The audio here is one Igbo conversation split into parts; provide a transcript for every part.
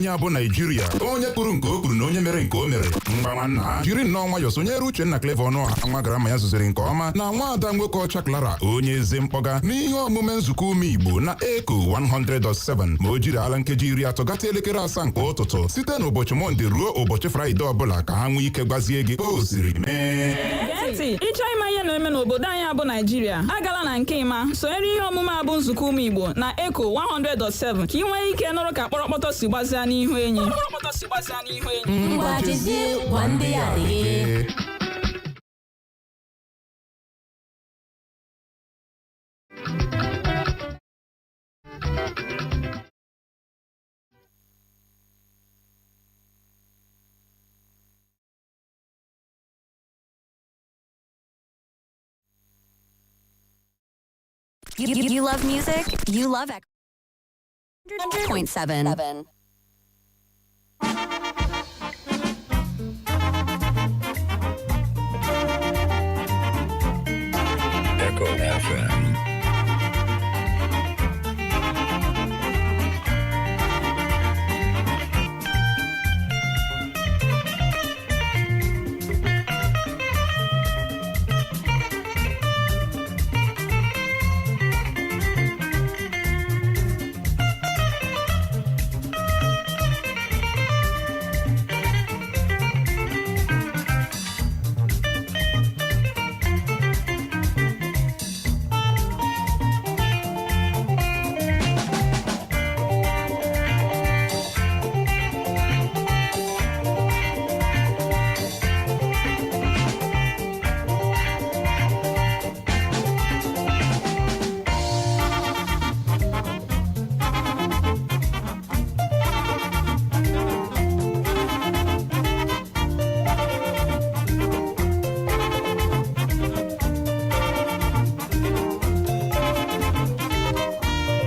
Ya bụ Naijiria, onye kwuru nke o kwuru na onye mere nke o mere. Mgba nwanna, jiri nnọọ nwayọọ sonyere Uchenna Clever Ọnụọha, nwa gara ya zụziri nke ọma, na nwaada nwoke ọcha Clara, onye eze mkpọga, n'ihe omume nzukọ ume Igbo na Eko 100.7, ma o jiri ala nkeji 30 gata elekere 7 nke ụtụtụ, site n'ụbọchị Mọnde ruo ụbọchị Fraịde ọbụla, ka ha nwee ike gwazie gị o siri mee. Gee ntị, ịchọ ịma ihe na-eme n'obodo anyị abụ Naijiria, agala na nke ịma sonyere ihe omume abụ nzukọ ụmụ Igbo na Eko 100.7, ka ị nwee ike nụrụ ka kpọrọkpọtọ si gbazia n'ihu enyi. Ngwa, jezie gwa ndị ya adịghị. You love music? You love 100.7. Echo FM.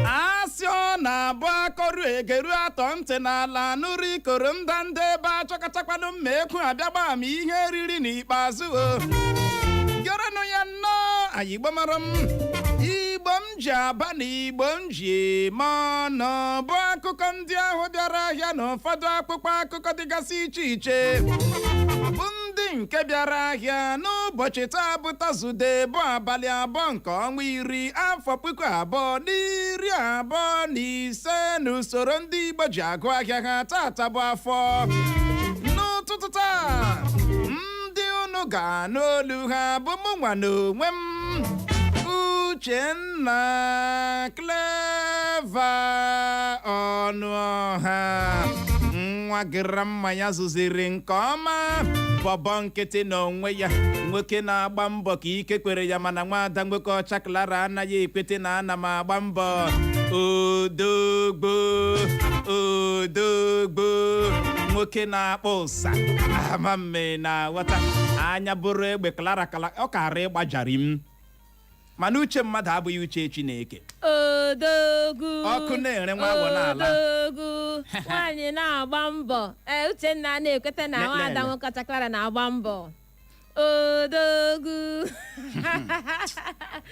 Asị ọ na-abụ akọrụ egeru atọ ntị n'ala nụrụ ikoro ndanda ebe achọkọtakwanụ mma ekwu abịagba m ihe riri n'ikpeazụ. O gerenụ ya nnọọ, anyị Igbo mara m, Igbo m ji aba na Igbo m ji eme ọnụ, bụ akụkọ ndị ahụ bịara ahịa na ụfọdụ akpụkpọ akụkọ dịgasị iche iche, bụ ndị nke bịara ahịa n'ụbọchị taa, bụ Tọzdee, bụ abalị 2 nke ọnwa 10, afọ 2025, n'usoro ndị Igbo ji agụ ahịa ha. Tata bụ afọ. N'ụtụtụ taa, ndị unu ga-anụ olu ha bụ mụ nwa na onwe m, Uchenna Clever Ọnụọha, nwa gịra ya zụziri nke ọma, bọbọ nkịtị n'onwe ya, nwoke na-agba mbọ ka ike kwere ya, mana nwaada nwoke ọcha Clara anaghị ekwete na ana m agba mbọ. Odogbo, odogbo, nwoke na-akpọ ụsa ama mme na ghọta anya bụrụ egbe. Clara kala ọ kara ịgbajari m, mana uche mmadụ abụghị uche Chineke. Odogwu. Ọkụ na-ere nwa awọ n'ala. Odogwu, nwaanyị na-agba mbọ. Ee, Uchenna na-ekweta na nwaada lele. nwoke ọcha Clara na-agba mbọ. Odogwu.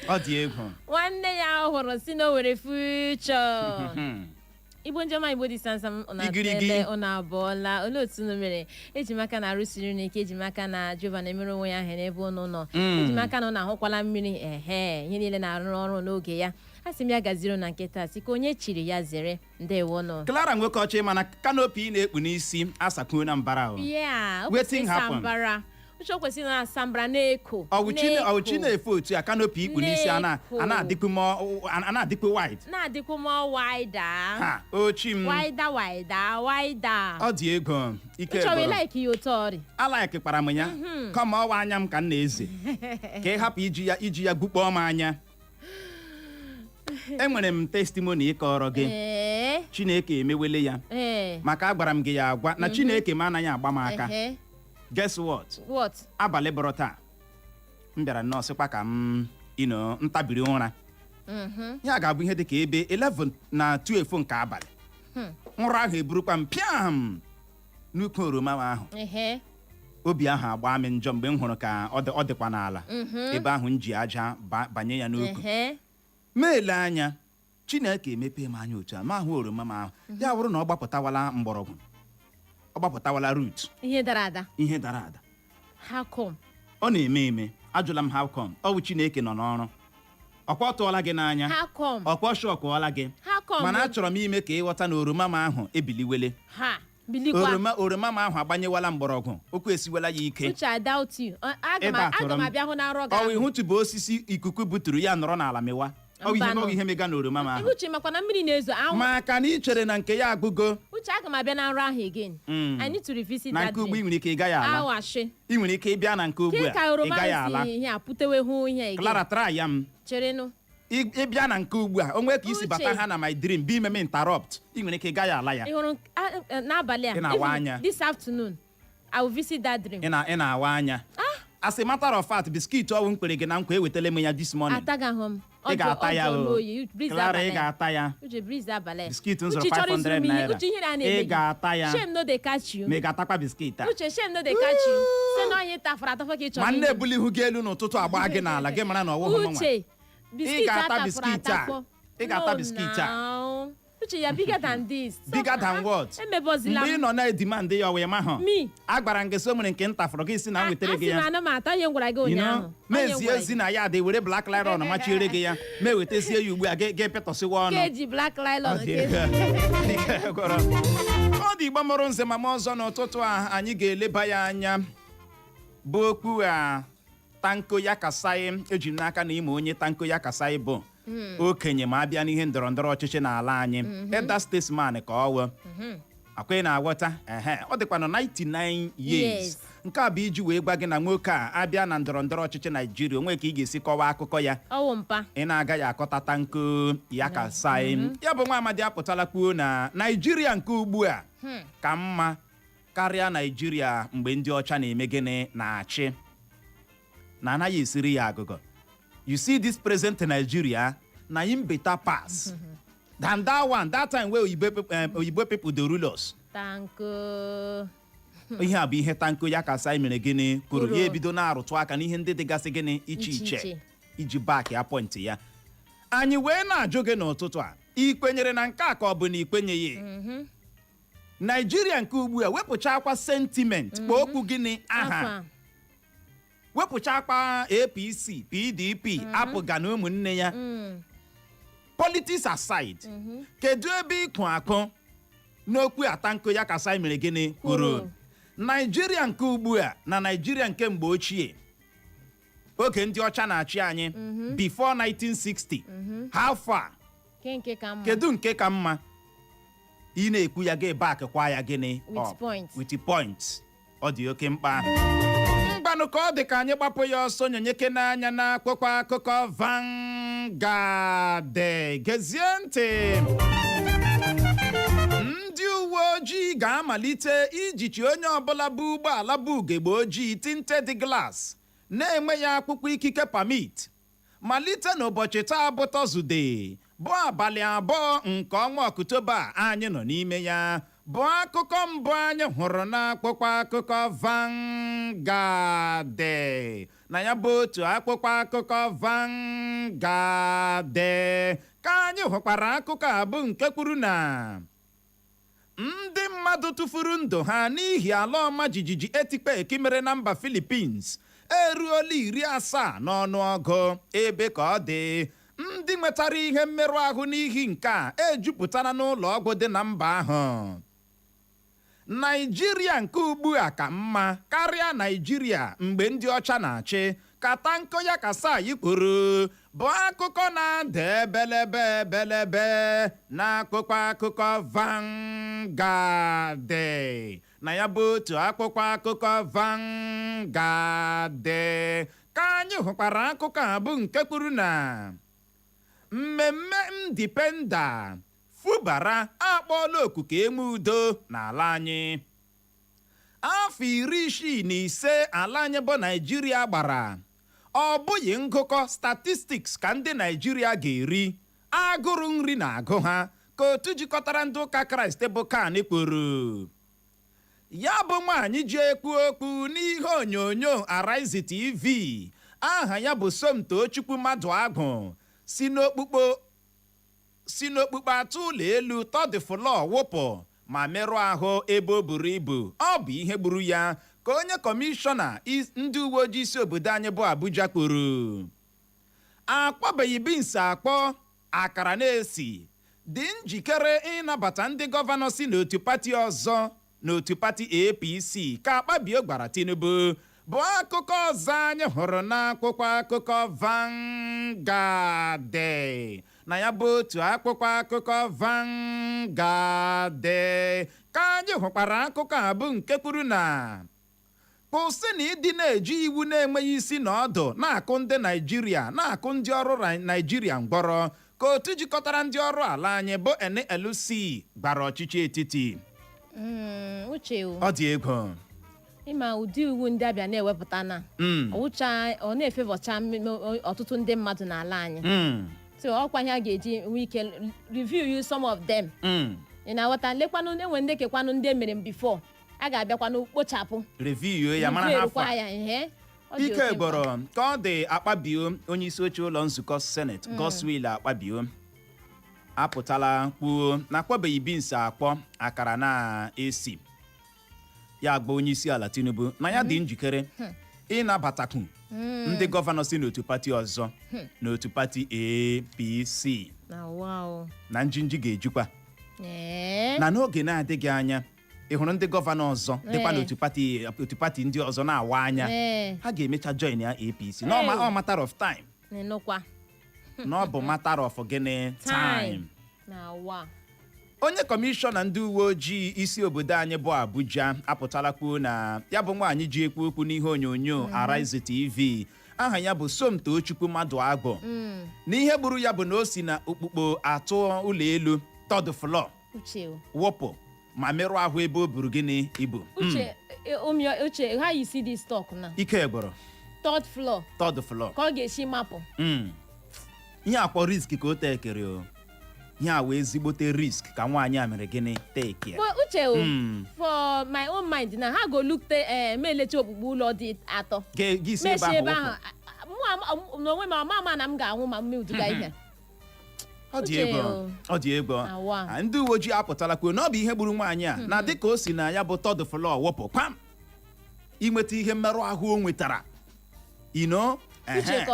Ọ dị egwu. Nwanne ya hụrụ si na o nwere future. Igbo njọma, Igbo dị samsam na Igirigi. tele unu abụọla. Olee otu unu mere? Eji m aka na arụsiri unu ike. Eji m aka na Jehova na-emere onwe ya ahịa n'ebe unu nọ. Eji m aka na unu ahụkwala mmiri ehe, ihe niile na-arụ ọrụ n'oge ya. A sị m ya gaziri na nkịta sị ka onye chiri ya zere. Ndewonụ. Clara nwoke ọcha, mana canopy ị na-ekpu n'isi asakwuo na mbara o. Yeah, o Wetin kwesịrị ịsa happen? mbara. Uche, o kwesịrị na-asa mbara na-eko. Ọwụ chi na-efe otu a, canopy ikpu n'isi a Na-eko. a na-adịkwu a na-adịkwu wide. Na-adịkwu more wider. Ha ochi m. Wider, wider, wider. Ọ dị ego ike Chọrọ gwụrụ. like ya otu ọ dị. Alikekwara m ya, kama ọwa anya m ka m na-eze ka ị hapụ iji ya gbukpọọ m anya. Enwere m testimony ịkọrọ gị. Chineke emewele ya. Maka agwara m gị ya agwa na Chineke m anaghị agba m aka. Guess what? What? Abalị bụrụ taa, m bịara nọọsịkwa ka m ino ntabiri ụra. Ya ga-abụ ihe dị ka ebe 11 na 12 nke abalị. Nrọ ahụ eburukwa m pịam n'ukwu oroma ahụ. Obi ahụ agba m njọ mgbe m hụrụ ka ọ dịkwa n'ala ebe ahụ m ji aja banye ya n'ukwu. Ma ele anya, Chineke emepe m anya otu a, ma ahụ oroma m ahụ, ya bụrụ na ọ gbapụtawala mgbọrọgwụ, ọ gbapụtawala root. Ihe dara ada. Ihe dara ada. How come? Ọ na-eme eme. Ajụla m how come. Ọ bụ Chineke nọ n'ọrụ. Ọkwa ọ tụọla gị n'anya? How come? Ọkwa shọkụọla gị? How come? Mana achọrọ m ime ka ịghọta na oroma m ahụ ebiliwele. Ha bilikwa. Oroma m ahụ agbanyewala mgbọrọgwụ, okwu esiwela ya ike. Uche, I doubt you. Aga m Ebe a aga tụrụ m m. abịa hụ na nrọ gị Ọ ahụ. ịhụtụbụ osisi ikuku buturu ya nọrọ n'ala mịwa? Ọ bụ ihe Mbanụ. ọ bụ ihe mega na oroma m ahụ. Uche, makwa na mmiri na-ezo, anwụ. Maka na ị chere na nke ya agụgo. Uche, aga m abịa na nrọ ahụ again. I need to revisit Na that nke ugbo ị dream. nwere ike ị gaghị ala. Awashi. Ị nwere ike ịbịa na nke ugbu Ke a, ka ị oroma gaghị ala. si ihe a putewe hụ ihe again. Clara, try ya m. Cherenụ. Ịbịa na nke ugbu a, o nwee ka isi Uche. bata ha na my dream bụ ime m interrupt, ị nwere ike ị gaghị ala ya. Ị hụrụ n'abalị a, Ị na-awa even anya. this afternoon I will visit that dream. Ị na-awa anya. As a matter of fact, biscuit ọwụ m kwere gị na nkwa, ewetele m ya this morning. Ataghị ahụ m. Ị ga-ata ya o. Clara, ị ga-ata ya. Uche, breeze abalị. Biscuit m zụrụ Uche, chọrọ ịzụrụ 500 m ihe. naira. Uche, ihe na-eme Ị gị. ga-ata ya. Shame no dey catch you. Ma ị ga-atakwa biscuit a? Uche, shame no dey catch you. Sị na onye tafara atafọ ka ị chọrọ Ma nne inye m. ebuli ihu gị elu n'ụtụtụ, agba gị n'ala, gị mara na ọwụghị mụnwa. Uche, biscuit Ị ga-ata atafụrụ biscuit a. atafọ. Ị ga-ata No biscuit a. now. Uche, ya bigger than this. Bigger than what? Emebozila Mgbe ị m. nọ na-edemand ya, ọwụ ma hụ. Me? A gwara m gị sị o nwere nke m tafụrụ, gị si na m wetara gị Asị m ya. ana m ata ihe m gwara gị You know, ụnyaahụ. Onye m mezie gwara ezi gị. na ya dị were black nylon machiere gị ya, ma ewetazie ya ugbu a, gị pịtọsịwa ọnụ. Ka eji black nylon. Ọ dị ike gwọrọ. Ọ dị. Igbo mụrụ nze ma m ọzọ, n'ụtụtụ a anyị ga-eleba ya anya bụ okwu a Tanko Yakasai. Eji m n'aka na ịma onye Tanko Yakasai bụ, okenye ma abịa n'ihe ndọrọ ndọrọ ọchịchị n'ala anyị, elder statesman ka ọ wụ. Akwa ị na-aghọta? Ehe, ọ dịkwa na 99 years. Nke a bụ iji wee gwa gị na nwoke a abịa na ndọrọ ndọrọ ọchịchị Naijiria, onwe ka ị ga-esi kọwaa akụkọ ya Ọwụ mpa. ị na-agaghị akọta Tanko Yakasai. Ya bụ nwa amadi apụtala kwuo na Naijiria nke ugbu a ka mma karịa Naijiria mgbe ndị ọcha na-eme gịnị, na-achị, na anaghị esiri ya agụgọ. You see this present Nigeria na im better pass than that one, that time wey oyibo people dey rule us. Tanko. Ihe a bụ ihe Tanko Yakasai mere gịnị, kwuru. Kwuru. Ya ebido na-arụtụ aka n'ihe ndị dịgasị gịnị, iche iche iche iche. Iji back ya point ya. Anyị wee na-ajụ gị n'ụtụtụ a, ị kwenyere na nke a ka ọ bụ na ị kwenyeghị? Naijiria nke ugbu a, wepụcha akwa sentiment, kpọọ okwu gịnị aha, Akwa. wepụcha akwa APC, PDP, APGA na ụmụnne ya, politics aside, kedu ebe ịkụ akụ n'okwu a Tanko Yakasai mere gịnị, kwuru? Kwuru. Naijiria nke ugbu a na Naijiria nke mgbe ochie, oge ndị ọcha na-achị anyị before 1960, how far? Ke nke ka mma? Kedu nke ka mma? Ị na-ekwu ya, gị back kwa ya gịnị? With Up. points. With points. Ọ dị oke mkpa. Mgbanụ ka ọ dị ka anyị gbapụ ya ọsọ nyonyeke n'anya na akwụkwọ akụkọ Vanguard. Gezie ntị, ndị uwe ojii ga-amalite ijichi onye ọbụla bụ ụgbọala bụ ugegbe ojii tinted glass na-enweghị akwụkwọ ikike permit malite n'ụbọchị taa bụ Tọzdee, bụ abalị 2 nke ọnwa Ọktoba anyị nọ n'ime ya, bụ akụkọ mbụ anyị hụrụ n'akwụkwọ akụkọ Vanguard. Na ya bụ otu akwụkwọ akụkọ Vanguard ka anyị hụkwara akụkọ a bụ nke kwuru na ndị mmadụ tụfuru ndụ ha n'ihi ala ọma jijiji earthquake mere na mba Philippines eruola 70 n'ọnụọgụ, ebe ka ọ dị ndị nwetara ihe mmerụ ahụ n'ihi nke a ejupụtara n'ụlọ ọgwụ dị na mba ahụ. Naijiria nke ugbu a ka mma karịa Naijiria mgbe ndị ọcha na-achị, ka Tanko Yakasai kwuru, bụ akụkọ na-ada ebelebe ebelebe n'akwụkwọ akụkọ Vanguard. Na ya bụ otu akwụkwọ akụkọ Vanguard ka anyị hụkwara akụkọ a bụ nke kwuru na mmemme Independa Fubara akpọọla oku ka enwe udo n'ala anyị. Afọ 65 ala anyị bụ Naijiria gbara, ọ bụghị ngụkọ statistics ka ndị Naijiria ga-eri, agụrụ nri na-agụ ha, ka otu jikọtara ndị ụka Kraịst bụ CAN kwuru. Ya bụ nwaanyị ji ekwu okwu n'ihe onyonyo Arise TV, aha ya bụ Somtochukwu Mmadụ Agụ, si n'okpukpo Si n'okpukpe atọ ụlọ elu third floor wụpụ ma merụọ ahụ ebe o buru ibu, ọ bụ ihe gburu ya, ka onye kọmishọna ndị uwe ojii isi obodo anyị bụ Abuja kwuru. Akpọbeghị beans akpọ, akara na-esi. Dị njikere ịnabata ndị gọvanọ si n'otu pati ọzọ n'otu pati APC, ka Akpabio gwara Tinubu, bụ akụkọ ọzọ anyị hụrụ n'akwụkwọ akụkọ Vanguard. Na ya bụ otu akwụkwọ akụkọ Vanguard ka anyị hụkwara akụkọ a bụ nke kwuru na kwụsị na ịdị na-eji iwu na-enweghị isi na ọdụ na-akụ ndị Naijiria, na-akụ ndị ọrụ Naijiria mgbọrọ, ka otu jikọtara ndị ọrụ ala anyị bụ NLC gbara ọchịchị etiti. Uche o. Ọ dị egwu. Ịma ụdị iwu ndị abịa na-ewepụta na ọwụcha ọ na-efevọcha ọtụtụ ndị mmadụ n'ala anyị. So ọkwa ihe a ga-eji nwee ike review you some of them. Ị na-aghọta? Lekwanụ, enwe ndị kekwanụ ndị emere m before a ga-abịakwanụ kpochapụ. Review ya mara ha afọ Review a. ya ihe. Ọ dị Ike oke mkpa. gbọrọ ka ọ dị. Akpabio, onye isi oche ụlọ nzukọ Senate, Godswill Akpabio, apụtala kwuo na akpọbeghị beans akpọ, akara na-esi. Ya gba onye isi ala Tinubu na ya dị njikere ịnabatakwu ndị gọvanọ si n'otu pati ọzọ n'otu pati APC. Na wow. Na njinji ga-ejikwa Ee. na n'oge na-adịghị anya, ị hụrụ ndị gọvanọ ọzọ dịkwa n'otu pati, otu pati ndị ọzọ na-awa anya, ha ga-emecha join ya APC na ọ matter of time. N'ịnụkwa. Na ọ bụ matter of gịnị? Time. Na wa. Onye kọmishọna ndị uwe ojii isi obodo anyị bụ Abuja apụtala kwuo na ya bụ nwaanyị ji ekwu okwu n'ihe onyonyo Arise TV, aha ya bụ Somtochukwu Mmadụ Agụ, na ihe gburu ya bụ na o si na okpukpo atụ ụlọ elu third floor Uche o. wụpụ ma merụọ ahụ ebe o buru gịnị ibu. Uche, Uche, how you see this talk now? Ike gbọrọ. Third floor. Third floor. Ka ọ ga-esi mapụ. Ihe akpọ risk ka o tekere o, ihe a wee ezigbote risk ka nwaanyị a mere gịnị take ya. But Uche o, for my own mind na ha go look te ma elecha okpukpu ụlọ dị atọ. Gị si ebe Mechie ahụ ebe wụpụ. ahụ. Mụ n'onwe m ama ama na m ga-anwụ ma m duga ihe. Ọ dị Uche egwu. o. Ọ dị egwu. Awa. Ah, ndị uwe ojii apụtala kwuo na ọ bụ ihe gburu nwaanyị a na dịka o si na ya bụ third floor wụpụ kwam, inweta ihe mmerụ ahụ o nwetara ino. Uche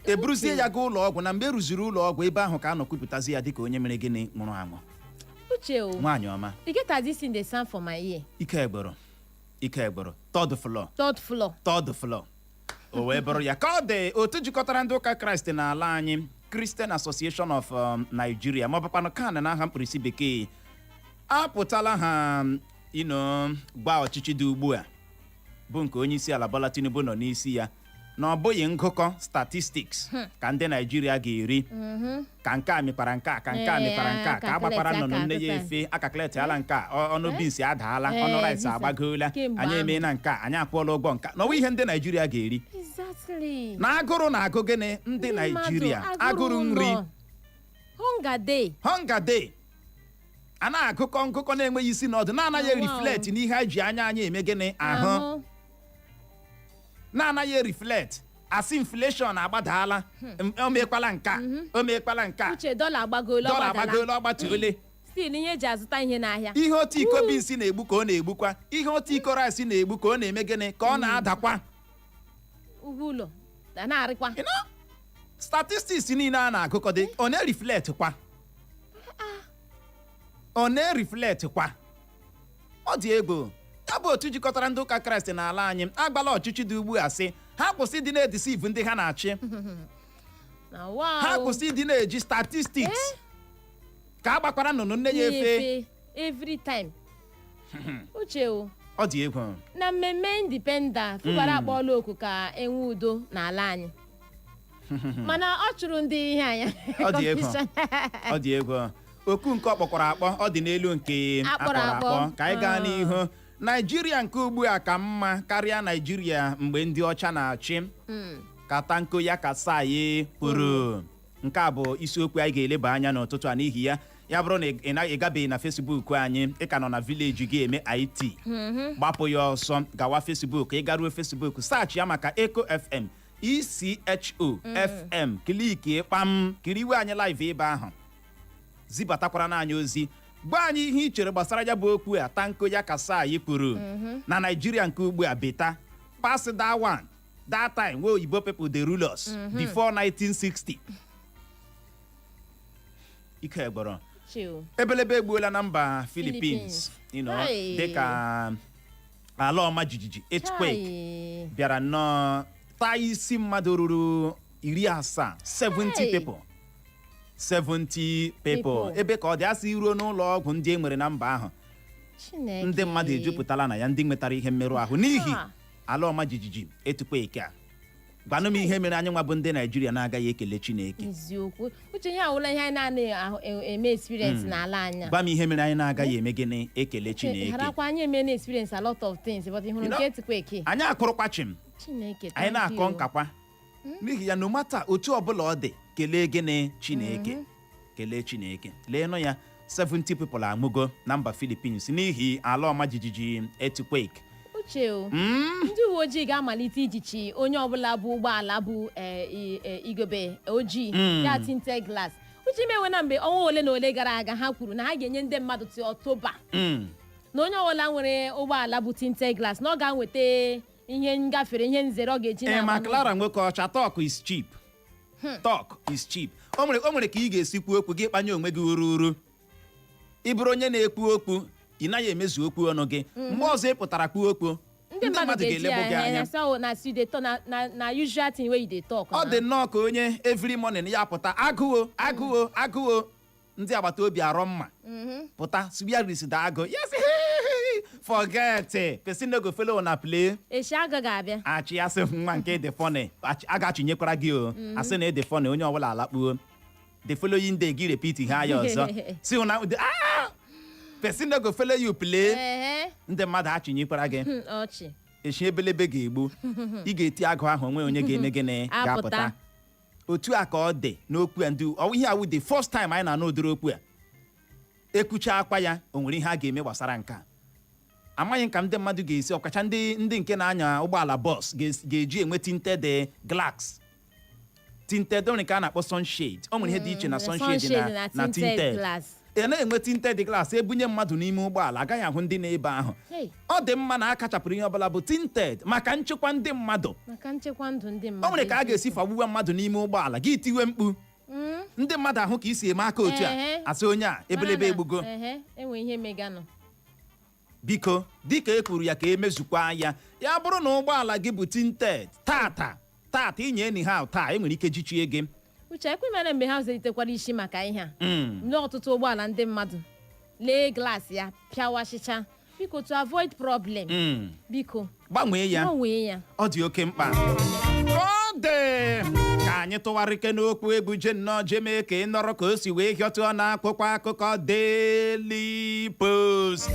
Eburuzie Uche. ya gaa ụlọ ọgwụ, na mgbe e rụziri ụlọ ọgwụ ebe ahụ ka a nọ kwupụtazi ya dịka onye mere gịnị, nwụrụ anwụ. Uche o. Nwaanyị ọma. E get as this thing dey sound for my ear. Ike gboro, ike gboro. Third floor. Third floor. Third floor. O wee bụrụ ya ka ọ dị. Otu jikọtara ndị ụka Kraịst n'ala anyị, Christian Association of Nigeria, ma ọ bụkwanụ CAN n'aha mkpirisi bekee, apụtala ha ino gba ọchịchị dị ugbu a bụ nke onye isi ala Bola Tinubu nọ n'isi ya, na ọ bụghị ngụkọ statistics ka ndị Naijiria ga-eri, ka nke a mịkpara nke a, ka nke a mịkpara nke a, ka agbakwara nnụnụ nne ya efe akakletị ala nke a, ọnụ beans adaala, ọnụ rice agbagoola, Kemgbe anyị ahụ. emeela nke a, anyị akwụọla ụgwọ nke a, n'ọwa ihe ndị Naijiria ga-eri. Na agụrụ na-agụ gịnị ndị Naijiria, agụrụ nri. Nọ. Hunger day. Hunger day. A na-agụkọ ngụkọ na-enweghị isi na ọdụ, na-anaghị reflect n'ihe anyị ji anya anyị eme gịnị ahụ, na-anaghị reflect asị inflation agbadaala, o mekwala nke a, o mekwala nke a. Uche, dọla agbagoola. Dọla Ọgbadala. agbagoola, ọgbatuole. Still ihe eji azụta ihe n'ahịa. Ihe otu iko beans na-egbu ka ọ na-egbukwa, ihe otu iko rice na-egbu ka ọ na-eme gịnị, ka ọ na-adakwa. Ụgwọ ụlọ na na-arịkwa. You know, statistics niile a na-agụkọ dị, ọ na-reflect kwa, ọ na-reflect kwa. Ọ dị egwu. Ya bụ otu jikọtara ndị ụka Kraịst n'ala anyị agbala ọchịchị dị ugbu a sị ha kwụsị ịdị na-edeceive ndị ha na-achị. Na wow. Ha kwụsị ịdị na-eji statistics ka a gbakwara nnụnụ nne ya efe. Na-efe every time. Uche o. Ọ dị egwu. Na mmemme independence, Fubara akpọọla oku ka enwe udo n'ala anyị, mana ọ chụrụ ndị ihe anya. Ọ dị egwu. Ọ dị egwu. Oku nke ọ kpọkwara akpọ, ọ dị n'elu nke akpọrọ akpọrọ akpọ. Akpọ. Ka anyị gaa n'ihu. Naijiria nke ugbu a ka mma karịa Naijiria mgbe ndị ọcha na-achị, ka Tanko Yakasai kwuru. Nke a bụ isiokwu anyị ga-eleba anya n'ụtụtụ a. N'ihi ya, ya bụrụ na ị gabeghị na Facebook anyị, ị ka nọ na village gị eme IT, gbapụ ya ọsọ gawa Facebook. Ị garuo Facebook, search ya maka Echo FM, ECHO FM, click kpam, kiriwe anyị live ebe ahụ. Zibatakwara n'anya ozi, gwa anyị ihe ị chere gbasara ya bụ okwu a Tanko Yakasai kwuru na Naijiria nke ugbu a better pass that one, that time wey oyibo people dey rule us before 1960. Ike gbọrọ. Chill. Ebelebe egbuola na mba Philippines Philippines. You dịka ala ọma jijiji, earthquake, Chai. bịara nnọọ taa isi mmadụ ruru 70, 70 Hey. people, 70 people. People. Ebe ka ọ dị, asị ruo n'ụlọ ọgwụ ndị e nwere na mba ahụ, Chineke. ndị mmadụ ejupụtala na ya, ndị nwetara ihe mmerụ ahụ n'ihi Ha. ala ọma jijiji etukwa a. Gwanụ m ihe mere anyị nwa bụ ndị Naijiria na-agaghị ekele Chineke. Eziokwu, Uche, ihe awụla ihe anyị na-anaghị eme experience n'ala anyị a. Gwa m ihe mere anyị na-agaghị eme gịnị? Ekele Chineke. Harakwa anyị eme na experience a lot of things, but ị hụrụ nke earthquake. Anyị akụrụkwa chim. Chineke, Anyị thank na-akọ you. nkakwa n'ihi ya. No matter otu ọbụla ọ dị, kelee gịnị? Chineke. Kelee Chineke. Leenụ ya, 70 people anwụgo na mba Philippines n'ihi ala ọma jijiji, earthquake. Uche o, ndị uwe ojii ga-amalite ijichi onye ọbụla bụ ụgbọala bụ igobe ojii ya tinted glass. Uche, imewe na mgbe ọnwa ole na ole gara aga, ha kwuru na ha ga-enye ndị mmadụ till Ọktoba na onye ọbụla nwere ụgbọala bụ tinted glass na ọ ga-enweta ihe ngafere, ihe nzere ọ ga-eji Ee, ma na-agba. Clara nwoke ọcha, talk is cheap, talk is cheap. O nwere ka ị ga-esi kwuo okwu gị kpanye onwe gị uru uru. Ị bụrụ onye na-ekwu okwu, ị naghị emezu okwu ọnụ gị. Mgbe ọzọ ị pụtara kwuo okwu, Ndị mmadụ ga-eji ga-elebụ gị ya anya. anya so na as you dey talk, na usual thing wey you dey talk. Ọ dị nnọọ ka onye every morning ya pụta, "Agụo, agụo, agụo!" Ndị agbata obi arọ mma pụta swiaris da agụ. Yes, forget, person no go follow una play. Echi agaghị abịa. Achị asị nwa nke dị funny, a ga-achịnyekwara gị o. Asị na ịdị funny, onye ọbụla alakpuo. The following day, gị repeat ha ya ọzọ, si una ah, person no go follow you play. Ndị mmadụ achịnyekwara gị. Ọchị. Echi ebelebe ga-egbu, ị ga-eti agụ ahụ, onwe onye ga-eme gịnị? Apụta. Ga-apụta. Otu a ka ọ dị n'okwu a. Ndị ọ ihe awụ, the first time anyị na-anụ ụdịrị okwu a ekwucha akwa ya, o nwere ihe a ga-eme gbasara nke a? Amaghị ka ndị mmadụ ga-esi, ọkacha ndị nke na-anya ụgbọala bọs, ga-eji enwe tinted glass. Tinted, o nwere nke a na-akpọ sunshade. O nwere ihe dị iche na sunshade na tinted tinted glass. Ị na-enwe tinted glass, ebunye mmadụ n'ime ụgbọala, agaghị ahụ ndị na-ebe ahụ. Hey. Ọ dị mma na a kachapụrụ ihe ọbụla bụ tinted maka nchekwa ndị mmadụ. Maka nchekwa ndụ ndị mmadụ. O nwere ka a ga-esi fagbuwe mmadụ n'ime ụgbọala gị, tiwe mkpu, ndị mmadụ ahụ ka isi eme aka otu a, asị onye a ebelebe egbugo. Ehe, enwe ihe meganụ. Biko, dịka e kwuru ya, ka emezukwa ya. Ya bụrụ na ụgbọala gị bụ tinted, tata tata inye enyi ha taa, enwere ike jichie gị. Uche, ekwe mere mgbe ha zelitekwara isi maka ihe a. Ndị ọtụtụ ụgbọala ndị mmadụ lee glass ya pịawasịcha. Biko, to avoid problem, biko, gbanwee ya. Gbanwee ya. Ọ dị oke mkpa ka ọ dị ka anyị tụgharịke n'okwu egwu, je nnọọ je mee ka ị nọrọ ka o si wee hịọtụọ na akwụkwọ akụkọ Daily Post,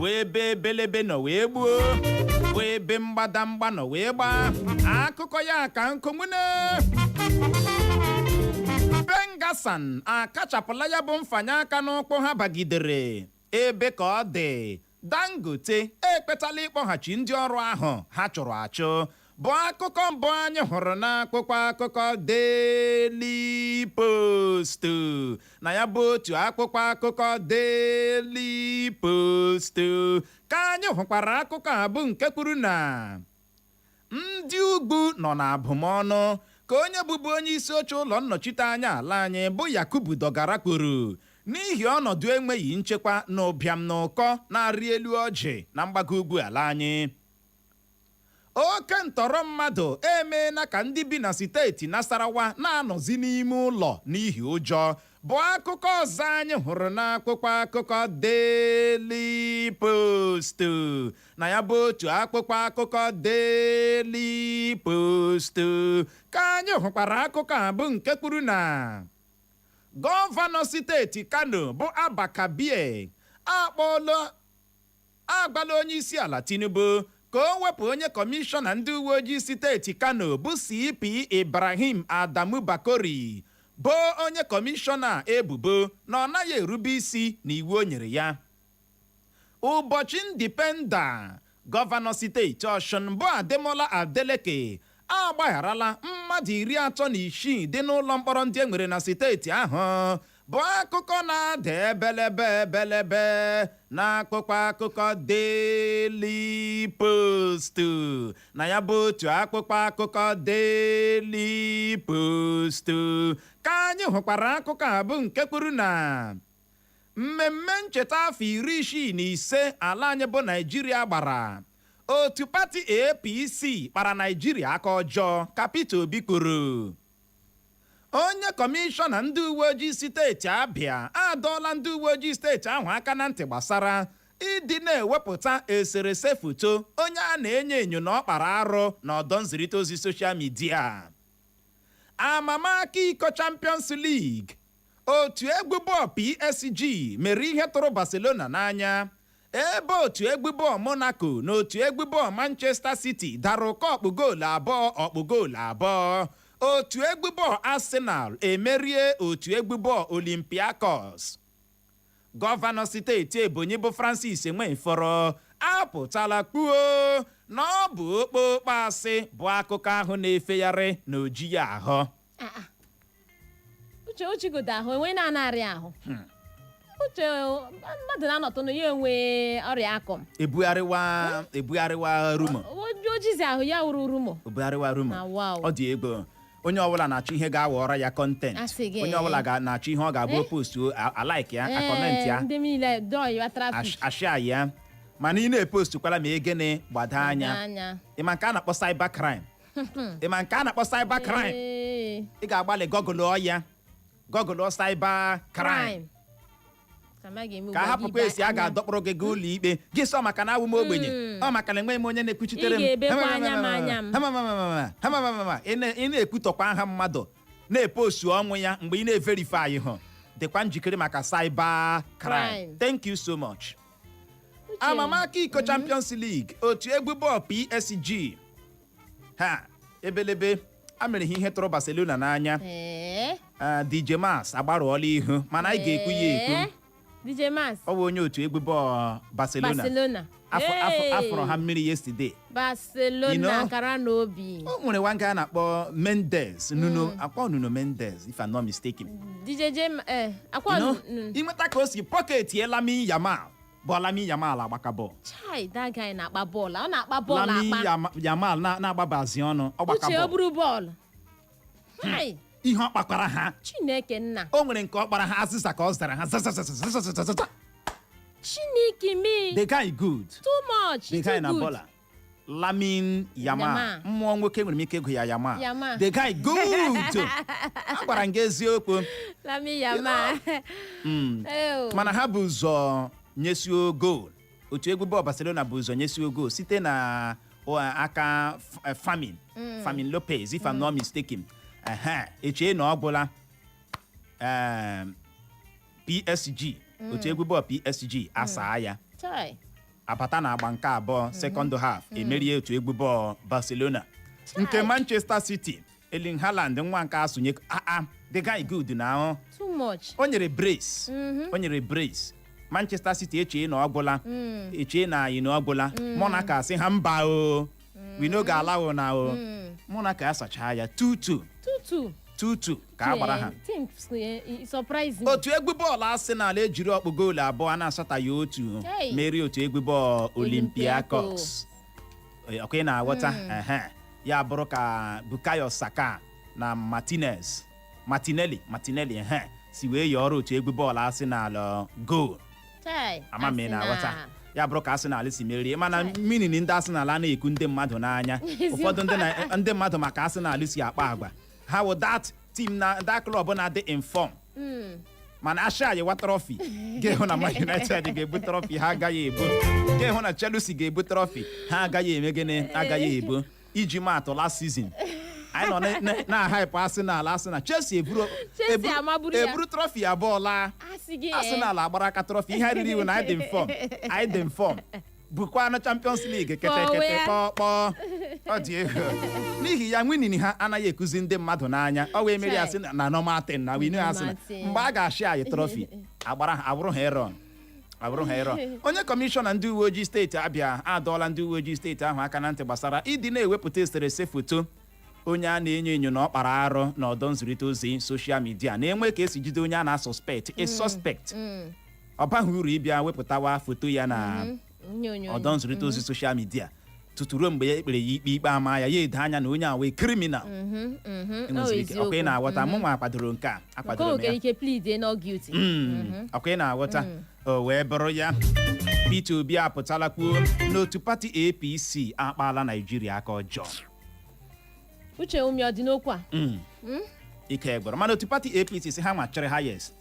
wee ebe ebelebe nọ wee gbuo, wee ebe mgbadamgba nọ wee gbaa akụkọ ya ka nkụnwune. Pengassan akachapụla ya bụ mfanye aka n'ụkwụ ha bagidere. Ebe ka ọ dị, Dangote ekpetala ịkpọghachi ndị ọrụ ahụ ha chụrụ achụ, bụ akụkọ mbụ anyị hụrụ n'akwụkwọ akụkọ Daily Post. Na ya bụ otu akwụkwọ akụkọ Daily Post ka anyị hụkwara akụkọ a bụ nke kwuru na ndị ugwu nọ n'abụmọnụ, ka onye bụbu onye isi oche ụlọ nnọchite anya ala anyị bụ Yakubu Dogara kwuru, n'ihi ọnọdụ enweghị nchekwa na ụbịam na ụkọ na-arị elu ọjị na mgbago ugwu ala anyị. Oke ntọrọ mmadụ emeela ka ndị bi na steeti Nasarawa na-anọzi n'ime ụlọ n'ihi ụjọ, bụ akụkọ ọzọ anyị hụrụ n'akwụkwọ akụkọ Daily Post. Na ya bụ otu akwụkwọ akụkọ Daily Post ka anyị hụkwara akụkọ a bụ nke kwuru na gọvanọ steeti Kano bụ Abba Kabir akpọọla agwala onye isi ala Tinubu ka o wepụ onye kọmishọna ndị uwe ojii steeti Kano bụ CP Ibrahim Adamu Bakori, bụ onye kọmishọna ebubo na ọ naghị erube isi n'iwu o nyere ya. Ụbọchị Independent, gọvanọ steeti Ọshụn bụ Ademola Adeleke agbagharala mmadụ 36 dị n'ụlọ mkpọrọ ndị e nwere na steeti ahụ. Bụ akụkọ na-ada ebelebe ebelebe na akpụkpọ akụkọ Daily Post. Na ya bụ otu akpụkpọ akụkọ Daily Post ka anyị hụkwara akụkọ a, bụ nke kwuru na mmemme ncheta afọ 65 ala anyị bụ Naijiria gbara, otu pati APC kpara Naijiria aka ọjọọ, ka Peter Obi kwuru. Onye kọmishọna ndị uwe ojii steeti Abịa adọọla ndị uwe ojii steeti ahụ aka na ntị gbasara ịdị na-ewepụta eserese foto onye a na-enyo enyo na ọ kpara arụ n'ọdọ nzirịta ozi social media. Amamaka iko Champions League, otu egwu bọọlụ PSG mere ihe tụrụ Barcelona n'anya, ebe otu egwu bọọlụ Monaco na otu egwu bọọlụ Manchester City dara ụkọ ọkpụ goolu 2, ọkpụ goolu 2. Otu egwu bọọlụ Arsenal emerie otu egwu bọọlụ Olympiacos. Gọvanọ steeti Ebonyi bụ Francis Nwifuru apụtala kpuo na ọ bụ okpokpo asị bụ akụkọ ahụ na-efegharị na oji ya ahụ. Uche, uchigodo ahụ enwe na-anarị ahụ. Uche, mmadụ na-anọtụ na ya enwe ọrịa akọm. Ebugharịwa, ebugharịwa rumour. Ojizi ahụ ya wuru rumour. Ebugharịwa rumour. Na wow. Ọ dị egwu. Onye ọbụla na-achọ ihe ga-aghọrọ ya content. Asị gị. Onye ọbụla na-achọ ihe ọ ga-abụ post, a like ya, a comment ya, Ndị niile dọọ traffic. Ashia ya. Mana ị na-epostukwala ma egene gbado anya. Anya. Ịma nke a na-akpọ cyber crime? Ịma nke a na-akpọ cyber crime? Ee. Ị ga-agbalị google ya, google cyber crime. Crime. Ka ma ga-eme Ka a ugbu a, gị hapụkwa esi a anya. ga-adọkpụrụ gị gaa ụlọ ikpe gị sọ maka na awụ m ogbenye, ọ maka na enweghị m onye na-ekwuchitere Ị m. ga-ebekwa anya m, anya m. Ị na-ekwutọkwa aha mmadụ, na-epostu ọnwụ ya mgbe ị na-everify hụ, dịkwa njikere maka cyber crime. Crime. Thank you so much. Uche. Amamaka iko Champions League, otu egwu bọọlụ PSG ha ebelebe a mere ha ihe tụrụ Barcelona n'anya. Ee. Ah, DJ Mas agbarụọla ihu, mana anyị ga-ekwu ya ekwu. Ee. DJ Mas. Ọ bụ onye otu egwu bọọlụ Barcelona. Barcelona. Afọ afọ Hey! afọrọ ha mmiri yesterday. Barcelona. You know? Kara n'obi. O nwere nwa nke a na-akpọ Mendes, Nuno, akpọ Nuno Mendes, if I'm not mistaken. DJ J akwa. You know, ịnweta ka o si pocket ye Lamine Yamal bụ Lamine Yamal agbaka bọọlụ. Chai, that guy na-akpa bọọlụ, ọ na-akpa bọọlụ. Lamine Akpa. Yamal na-agbabazi ọnụ, ọ gbaka Uche, o bọọlụ. buru bọọlụ. Hai! Ihe ọ kpakwara ha. Chineke nna. O nwere nke ọ kpara ha, azịza ka ọ zara ha zazazazazazazazza. Chineke me. The guy good. Too much. The guy Too na good. bọla Lamin Yamal. Yamal. Mmụọ nwoke, nwere m ike ịgụ ya Yamal. Yamal. The guy good, agwara m gị eziokwu. Lamine Yamal. Ew. Mana ha bụ ụzọ nyesio goal. Otu egwu bọọlụ Barcelona bụ ụzọ nyesio goal site na aka Fermin Lopez, if I'm not mistaken. Ehe, echee na ọ gwụla. PSG, otu egwu bọọlụ PSG asaa ya. Chai. Abata na agba nke abụọ, second half, emerie otu egwu bọọlụ Barcelona. Nke Manchester City, Erling Haaland, nwa nke asụnye aa, the guy good na ahụ. Too much. O nyere brace, o nyere brace. Manchester City echee na ọ gwụla, echee na anyị na ọ gwụla. Monaco asị ha mba o, we no go allow na o. Monaco asachaa ya 2-2. 2-2. 2-2 ka a gbara ha. Team surprise me. Otu egwu bọọlụ Arsenal ejiri ọkpụ goolu 2 a na-asataghị otu Hey. merie otu egwu bọọlụ Olympiacos. Ọkwa ị na-aghọta? Ehe. Ya bụrụ ka Bukayo Saka na Martinez, Martinelli, Martinelli, ehe, si wee yọọrọ otu egwu bọọlụ Arsenal goal. Chai. Ama m ị na-aghọta? Arsenal. Ya bụrụ ka Arsenal si merie, mana mmiri ndị Arsenal a na-eku ndị mmadụ n'anya. Ụfọdụ ndị ndị mmadụ maka Arsenal si akpa agwa ha wụ that team na that club na-adị in form, mana asha ayiwa trophy ga-ehụ na Man United ga-ebu trophy, ha agaghị ebu. Ga-ehụ na Chelsea ga-ebu trophy, ha agaghị eme gịnị? Agaghị ebu. Iji maatụ, last season anyị nọ na-ahype Arsenal, Arsenal, Chelsea eburu Chelsea amaburu ya. Eburu trophy 2 laa. Asị gị, eh. Arsenal agbara aka trophy ihe riri iwu na anyị dị in form, anyị dị in form, bukwa na Champions League kete kete. Kpọọ. Kpọọ kpọọ, ọ dị egwu. N'ihi ya, winning ha anaghị ekuzi ndị mmadụ n'anya. Ọ wee meri asị na normal thing na win asị na Normal thing. mgbe a ga-achị anyị trophy agbara ha, abụrụ ha eron, abụrụ ha eron. Onye kọmishọna ndị uwe ojii steeti Abịa adọọla ndị uwe ojii steeti ahụ aka na ntị gbasara ịdị na-ewepụta eserese foto. Onye a na-enyo enyo na ọ kpara arụ n'ọdọ nzirịta ozi social media na-enwe ka esi jide onye a na-suspect, a suspect, ọ baghị uru ịbịa wepụtawa foto ya na Ihe onyonyo. ọdọ nzirịta ozi social media tutu ruo mgbe ya ekpere ya ikpe, ikpe ama ya, ya edo anya na onye a wee criminal. Enweziri ike ọkwa ị na-aghọta? Mụ nwa akwadoro nke a. Nke o Akwadoro m nwere ya. ike plead not guilty. Ọkwa ị na-aghọta? O wee bụrụ ya, Peter Obi apụtala kwuo n'otu pati APC akpaala Naijiria aka ọjọọ. Uche Ume, ọ dị n'okwu a? Ike gwara, mana otu pati APC si ha nwachịrị ha, yes.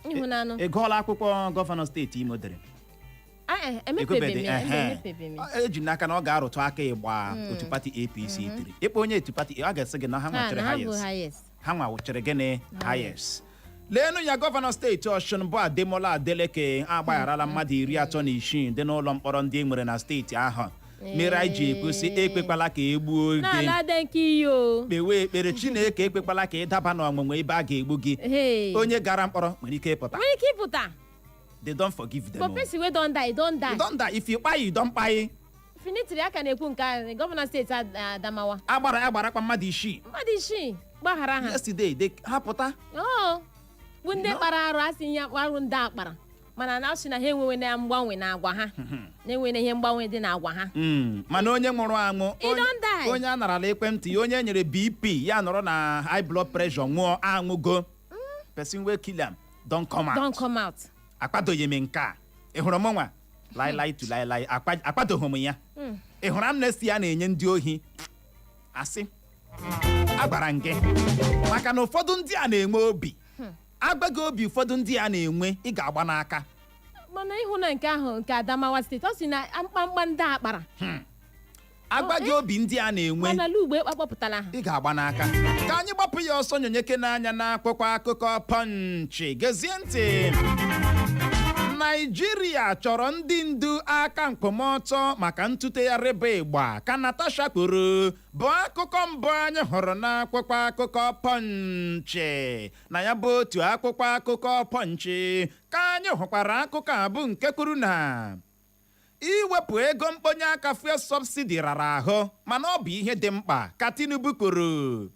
Ịhụnanụ. Ị gụọla akwụkwọ gọvanọ steeti Imo dere? Ah, eh, emepebe m ya. Ehe. Emepebe m ya. Eji n'aka na ọ ga-arụtụ aka ịgba otu pati APC tiri ịkpọ onye otu pati, a ga-asị gị na ha Ha nwachịrị na ha bụ ha, yes. highest. Ha nwachịrị gịnị? Highest. Leenụ ya, gọvanọ steeti Ọshụn bụ Ademola Adeleke agbagharala mmadụ 36 dị n'ụlọ mkpọrọ ndị e nwere na steeti ahụ. Mere anyị ji ekwesị ekpekwala ka e gbuo gị. Na-ala dị nke iyi o. Kpewe ekpere, Chineke ekpekwala ka ị daba n'ọnwụnwa ebe a ga-egbu gị. Hey. Onye gara mkpọrọ nwere ike ịpụta. Nwere ike ịpụta. They don't forgive them But o. person wey don die don die. You don die. If you kpai, you don kpai. Finitiri aka na-ekwu nke a, gọvanọ steeti Adamawa. Agbara agbarakwa mmadụ 6. Mmadụ 6 gbaghara ha. Yesterday they ha pụta. Oo, bụ ndị kpara arụ, asị ihe arụ ndị a kpara, mana na asị na ha enwewe na mgbanwe na agwa ha, na-enwere ihe mgbanwe dị na agwa ha. Mana onye nwụrụ anwụ, He don die. Onye a narala ekwentị ya, onye e nyere BP ya nọrọ na high blood pressure nwụọ, anwụgo. Person wey kill am don come out. Don come out. Akwadoghị m nke a. Ị hụrụ m nwa lailai tu lailai, akwadoghị m ya. Ị hụrụ amnesty a na-enye ndị ohi? Asị agwara m gị, maka na ụfọdụ ndị a na-enwe obi agbaghị obi, ụfọdụ ndị a na-enwe, ị ga-agba n'aka. Mana ịhụ na nke ahụ nke Adamawa steeti, ọ sị na mkpamkpa ndị a kpara Agbaghị obi ndị a na-enwe. Mana ala ugbo akpọpụtala ha. Ị ga-agba n'aka. Ka anyị gbapụ ya ọsọ nyonyeke n'anya n'akwụkwọ akụkọ Punch. Gezie ntị. Naijiria chọrọ ndị ndu aka nkwụmọtọ maka ntụtegharị bụ ịgba, ka Natasha kwuru, bụ akụkọ mbụ anyị hụrụ n'akwụkwọ akụkọ Punch. Na ya bụ otu akwụkwọ akụkọ Punch ka anyị hụkwara akụkọ a bụ nke kwuru na iwepụ ego mkponye aka fuel subsidy rara ahụ, mana ọ bụ ihe dị mkpa, ka Tinubu kwuru.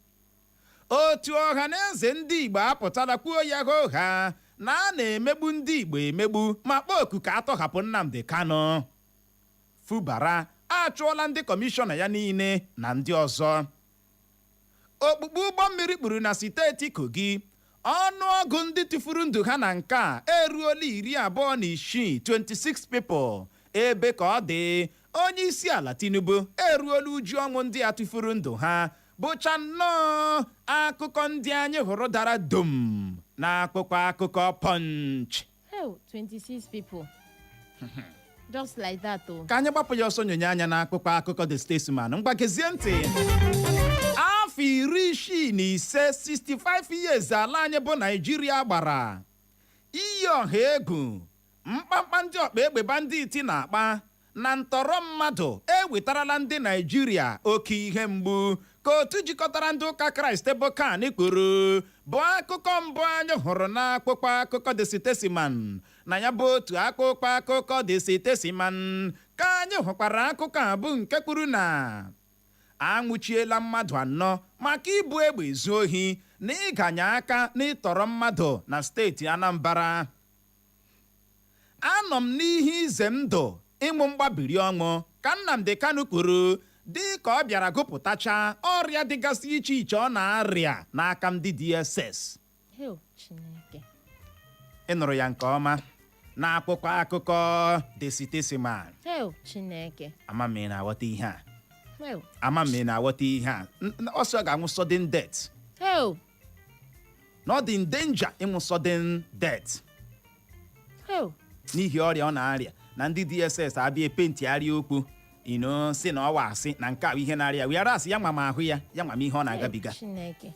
Otu ọha na eze ndị Igbo apụtala kwuo ya ha na a na-emegbu ndị Igbo emegbu, ma kpọọ oku ka atọhapụ Nnamdi Kanu. Fubara achụọla ndị kọmishọna ya niile na ndị ọzọ. Okpukpu ụgbọ mmiri kpuru na steeti Kogi, ọnụọgụ ndị tụfuru ndụ ha na nke a eruola 26, 26 people. Ebe ka ọ dị, onye isi ala Tinubu eruola uju ọnwụ ndị a tụfuru ndụ ha. Bụcha nnọọ akụkọ ndị anyị hụrụ dara dum n'akwụkwọ akụkọ Punch. Hell, 26 people. Just like that, oh. Ka anyị gbapụ ya ọsọ nyonye anya n'akwụkwọ akụkọ The Statesman. Mgbagezie ntị. Afọ 65, 65 years ala anyị bụ Naijiria gbara, iyi ọha egwu, mkpamkpa ndị ọkpa egbe bandit na-akpa na ntọrọ mmadụ ewetarala ndị Naijiria oke ihe mgbu, ka otu jikọtara ndị ụka Kraịst bụ CAN kwuru, bụ akụkọ mbụ anyị hụrụ n'akwụkwọ akụkọ The Statesman. Na ya bụ otu akụkọ akụkọ The Statesman ka anyị hụkwara akụkọ a bụ nke kwuru na anwụchiela mmadụ anọ maka ibu egbe ezu ohi na ịganye aka n'ịtọrọ mmadụ na steeti Anambra. Anọ m n'ihe ize ndụ ịmụ mgbabiri ọnwụ, ka Nnamdi Kanu kwuru, dị ka ọ bịara gụpụtacha ọrịa dịgasị iche iche ọ na-arịa n'aka ndị DSS. Hell, Chineke. Ị nụrụ ya nke ọma n'akwụkwọ akụkọ The Statesman. Hell, Chineke. Ama m ị na-aghọta ihe a? Hell. Ama m ị na-aghọta ihe a? Ọsọ ga-anwụ sudden death. Hell. Na ọ dị in danger ịnwụ sudden death Hell. n'ihi ọrịa ọ na-arịa, na ndị DSS abịa epentịgharịa okwu ino si na ọwa asị na nke a bụ ihe na-arịa, were asị ya nwa m ahụ ya, ya nwa m ihe ọ na-agabiga. Chineke.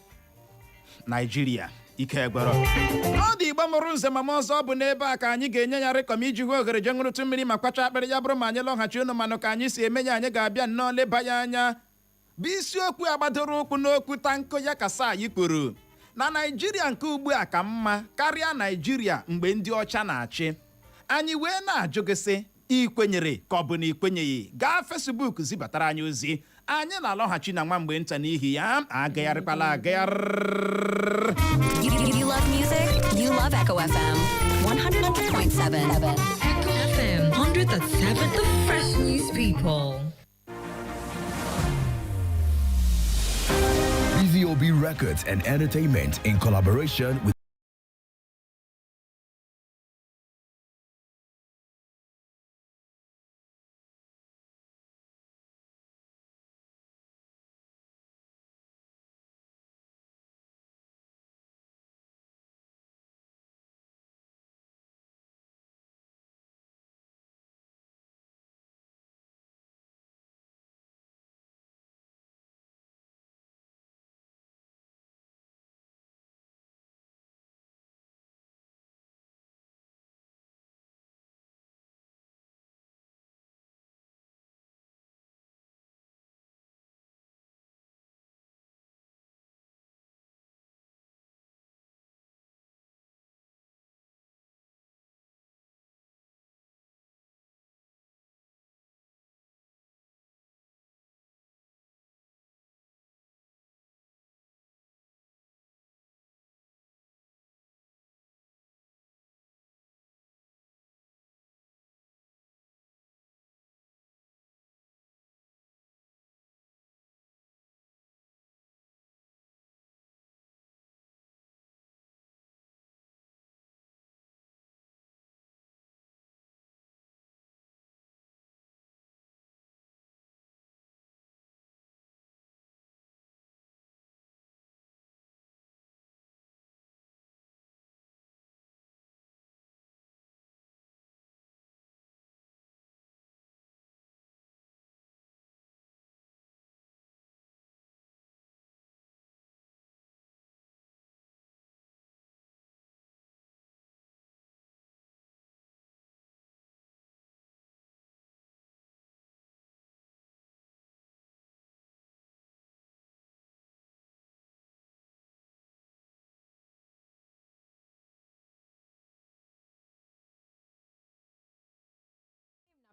Naijiria, ike gwọrọ. Ọ dị Igbo mụrụ nze ma m ọzọ, bụ n'ebe a ka anyị ga-enye ya rịkọm iji hụ ohere je ṅụrụtụ mmiri ma kwacha akpịrị. Ya bụrụ ma anyị lọghachi, unu manụ ka anyị si eme ya, anyị ga-abịa nnọọ leba ya anya, bụ isiokwu agbadoro ụkwụ n'okwu Tanko Yakasai kwuru na Naijiria nke ugbu a ka mma karịa Naijiria mgbe ndị ọcha na-achị anyị. Wee na-ajụ gị sị Ị kwenyere ka ọ bụ na ị kwenyeghị? Gaa Facebook zibatara anyị ozi. Anyị na-alọghachi na nwa mgbe nta, n'ihi ya agagharịkwala agagharị. You love music? You love Echo FM 100.7. Echo FM 100.7, the fresh news people. BVOB Records and Entertainment, in collaboration with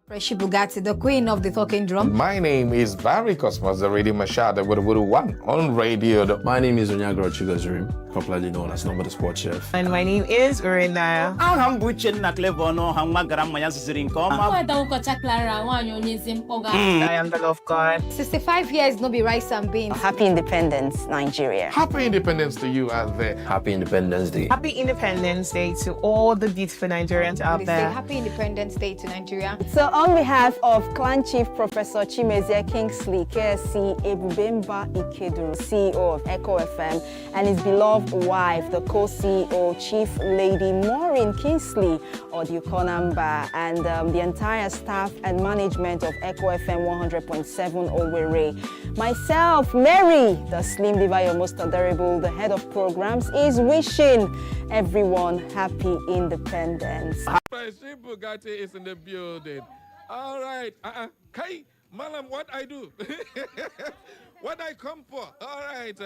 Fresh Bugatti, the queen of the talking drum. My name is Barry Cosmos, the Radio Mashada with One on radio. My name is Onyagro Chigozirim, popularly known as Number the Sports Chef. And my name is Urinaya. Aha m bụ Uchenna Clever Ọnụọha, nwa gara mma ya zụziri nke ọma. Nwada ụkọcha Clara, nwaanyị onye ezi mkpọga. I am the love God. 65 years, no be rice and beans. Happy Independence, Nigeria. Happy Independence to you out there. Happy Independence Day. Happy Independence Day to all the beautiful Nigerians out They say there. Happy Independence Day to Nigeria. So on behalf of Clan Chief Professor Chimezie Kingsley, KSC Ebubemba Ikeduru, CEO of Echo FM, and his beloved wife, the co-CEO Chief Lady Maureen Kingsley Odukonamba, and the entire staff and management of Echo FM 100.7 Owerri. Myself, Mary, the Slim Diva, your most adorable, the head of programs, is wishing everyone happy independence. Fresh Bugatti is in the building. All right. Kai, Malam, what I do? What I come for? All right.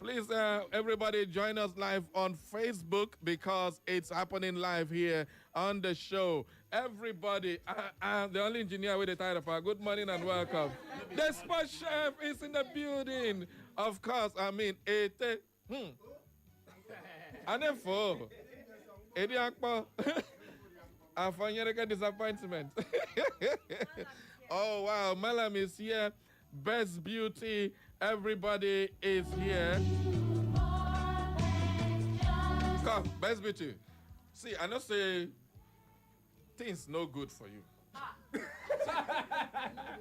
Please, everybody, join us live on Facebook because it's happening live here on the show. Everybody, the only engineer with the title for good morning and welcome. The sports chef is in the building. Of course, I mean, ete. And then four. Edi akpo. Afanyereka disappointment. Oh wow, Malam is here. Best Beauty, everybody is here. Come, Best Beauty. See, I not say things no good for you.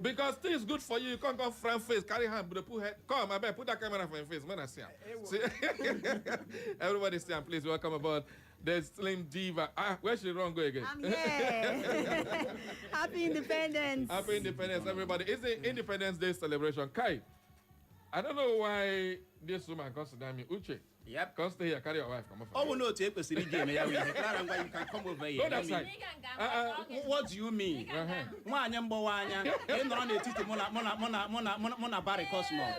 Because things good for you, you can't come front face, carry hand, but put head. Come, I better put that camera for your face. Man, I see him. See, everybody see him. Please welcome aboard the Slim Diva. Ah, where she run go again? I'm here. Happy Independence. Happy Independence, everybody. It's the Independence Day celebration. Kai, I don't know why this woman consider me Uche. Yep. Come stay here, carry your wife. Come Ọ bụ na otu e kwesịrị iji eme ya bụ ihe. Clara, ngwa, you can come over here. Go that Let me- side. What do you mean? Nwaanyị mgbawa anya, ị nọrọ n'etiti mụ na mụ na mụ na mụ na mụ na mụ na Barry Cosmos.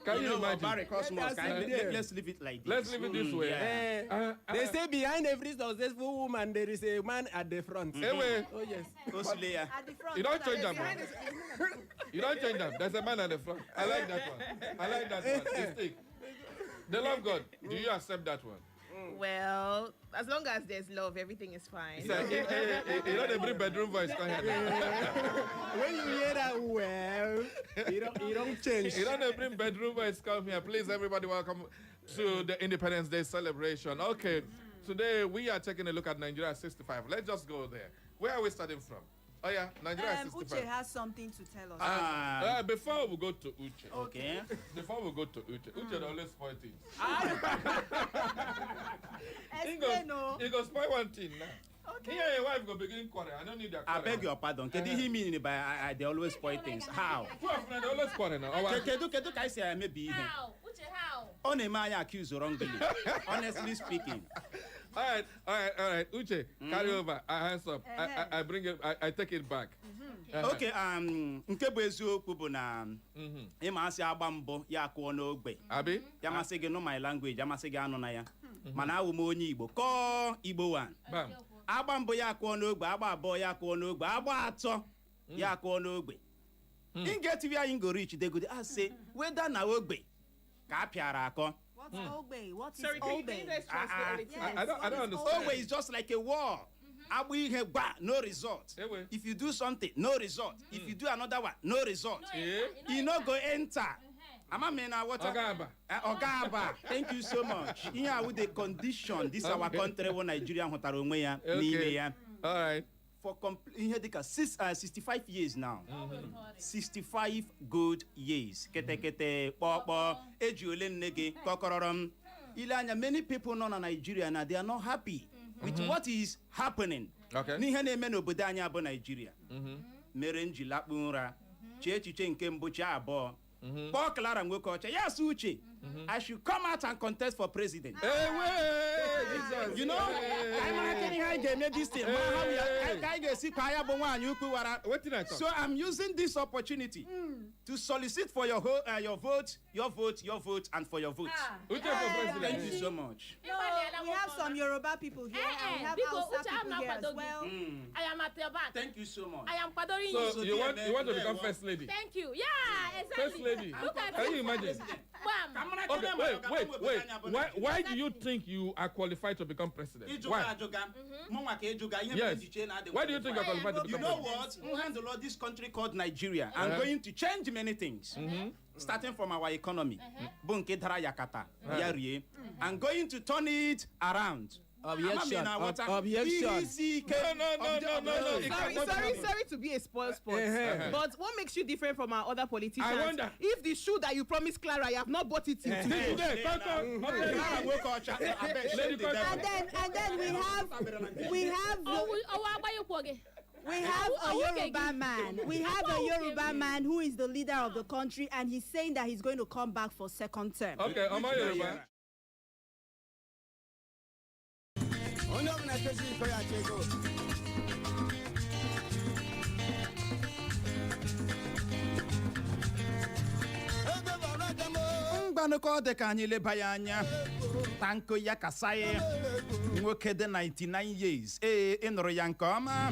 Can you know what, imagine? Barry Cosmos, let's leave it like this. Let's leave it this way. Yeah. They say behind every successful woman there is a man at the front. Ewe. Oh yes. Osile ya. At the front. You don't change them. You don't change them. There's a man at the front. I like that one. I like that one. It's thick. The love God. Do you accept that one? Well, as long as there's love, everything is fine. It's like, you know, they bring bedroom voice. Come here. When you hear that, well, you don't change. You don't bring bedroom voice. Come here. Please, everybody, welcome to the Independence Day celebration. Okay, today we are taking a look at Nigeria 65. Let's just go there. Where are we starting from? Oh, yeah, Nigeria 65. Uche has something to tell us. Before we go to Uche. Okay. Before we go to Uche, Uche always spoil things. Explain, oh. He go spoil one thing now. Okay. He and your wife go begin quarrel. I don't need their I quarrel. beg your pardon. Kedu ihe mean by I they always spoil things? How? Two of them, they always quarrel now. Kedu ka esi emebi ihe? How? Uche, how? Ọ na-eme anyị accuse wrongly. Honestly speaking. All right. Uche, carry over. I hands up. I bring it. I take it back. Okay, nke bụ eziokwu bụ na ịma asị agba mbụ ya akụọ n'ogbe. Abi? Ya masị gị nụ my language, ya masị gị anụ na ya. Mana awụ m onye Igbo. Kọọ Igbo one. Bam. Agba mbụ ya akụọ n'ogbe, agba abụọ ya akụọ n'ogbe, agba atọ ya akụọ n'ogbe. In get where you go reach, they go ask say whether na ogbe ka a pịara akọ. What's Ogbe? What is Sorry, can you, Ogbe? can you guys translate a little? I don't understand. Ogbe is just like a wall. Agba ihe gba, no result. Ewe. If you do something, no result. If you do another one, no result. Eh? E no go enter. Ama m na water. Oga Aba. Oga Aba. Thank you so much. Ihe awụ the condition this our country wụ Nigeria hụtara onwe ya n'ime ya. All right. For ihe dịka 65 years now. 65 good years. Ketekete kpọkpọ eji ole nne gị kọkọrọrọ m. Ile anya many people nọ na Nigeria na they are not happy with what is happening. Okay. N'ihe na-eme n'obodo anyị abụ Nigeria. Mere m ji lakpu ụra chee echiche nke mbụ chee abụọ. Kpọọ Clara nwoke ọcha ya sị Uche, I should come out and contest for president. Ewe! Jesus. You know, ka anyị mara kedu ihe anyị ga-eme this thing, ma how we are- ka anyị ga-esi kwa ya bụ nwaanyị ukwu wara. Wetin I talk? So I'm using this opportunity to solicit for your your vote, your vote, your vote, and for your vote. Uche for president. Thank you so much. No, we have some Yoruba people here, and we have Biko, Hausa Uche, I'm people not here as kwadoghị. well. I am at your back. Thank you so much. I am kwadoring you. So you want to become first lady? Thank you. Yeah, exactly. First lady. Look at Can you imagine? Bam. Okay, wait, wait, wait. Why do you think you are qualified to become president? Ịjụga Why? ajụga, mụnwa ka ịjụga, ihe mere Yes. ji chee na adị Why do you think you are qualified to You become know president? what? M handle this country called Nigeria. I'm going to change many things. Starting from our economy. Bụ nke dara yakata, ya rie. I'm going to turn it around. Objection. Ama m na aghọta. Objection. Ihe isi ike. No, no, no, no, no, no. It Sorry, cannot sorry, happen. sorry to be a spoil sport. But what makes you different from our other politicians? I wonder. If the shoe that you promised Clara, you have not bought it till today. Today, come, come. Clara nwoke ọcha, abeg, shame Lady the Coach. devil. And then we have Ọwụ agbaghị ụkwụ gị. We have a Yoruba man. We have a Yoruba man who is the leader of the country, and he's saying that he's going to come back for second term. Okay, Oma Yoruba. Onye ọbụla chezi iko ya achọ ego. Mgbanụkọ ọ dị ka anyị leba ya anya. Tanko ya kasaye nwoke dị 99 years, ee, ị nụrụ ya nke ọma,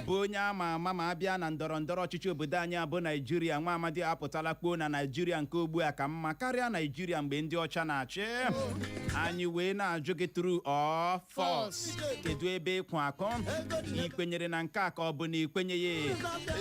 bụ onye ama ama ma abịa na ndọrọ ndọrọ ọchịchị obodo anyị abụ Naijiria. Nwa amadi apụtala kpuo na Naijiria nke ugbu a ka mma karịa Naijiria mgbe ndị ọcha na-achị anyị. Wee na-ajụ gị, true or false? Kedu ebe ịkwụ akụ ị kwenyere na nke a ka ọ bụ na ikwenyeghị?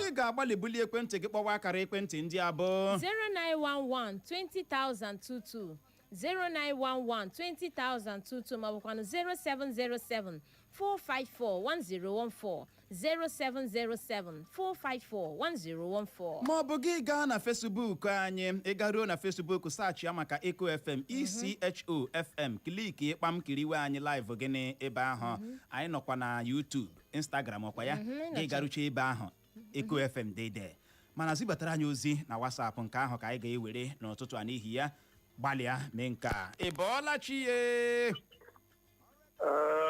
Ị ga-agbalị bulie ekwentị gị kpọwa akara ekwentị ndị abụọ: 0911 20022, 0911 20022, ma ọ bụkwanụ 0707 454 1014, 0707 454 1014. Ma ọ bụ gị gaa na Facebook anyị. Ị garuo na Facebook, search ya maka Echo FM, ECHO FM, click ịkpam, kiriwe anyị live. Gịnị ebe ahụ anyị nọkwa na YouTube, Instagram ọkwa ya. Gị garucha ebe ahụ, Echo FM dede. Mana zibatara anyị ozi na WhatsApp, nke ahụ ka anyị ga-ewere n'ụtụtụ a. N'ihi ya, Gbalịa mee nke a. Ị bọọla chi ye?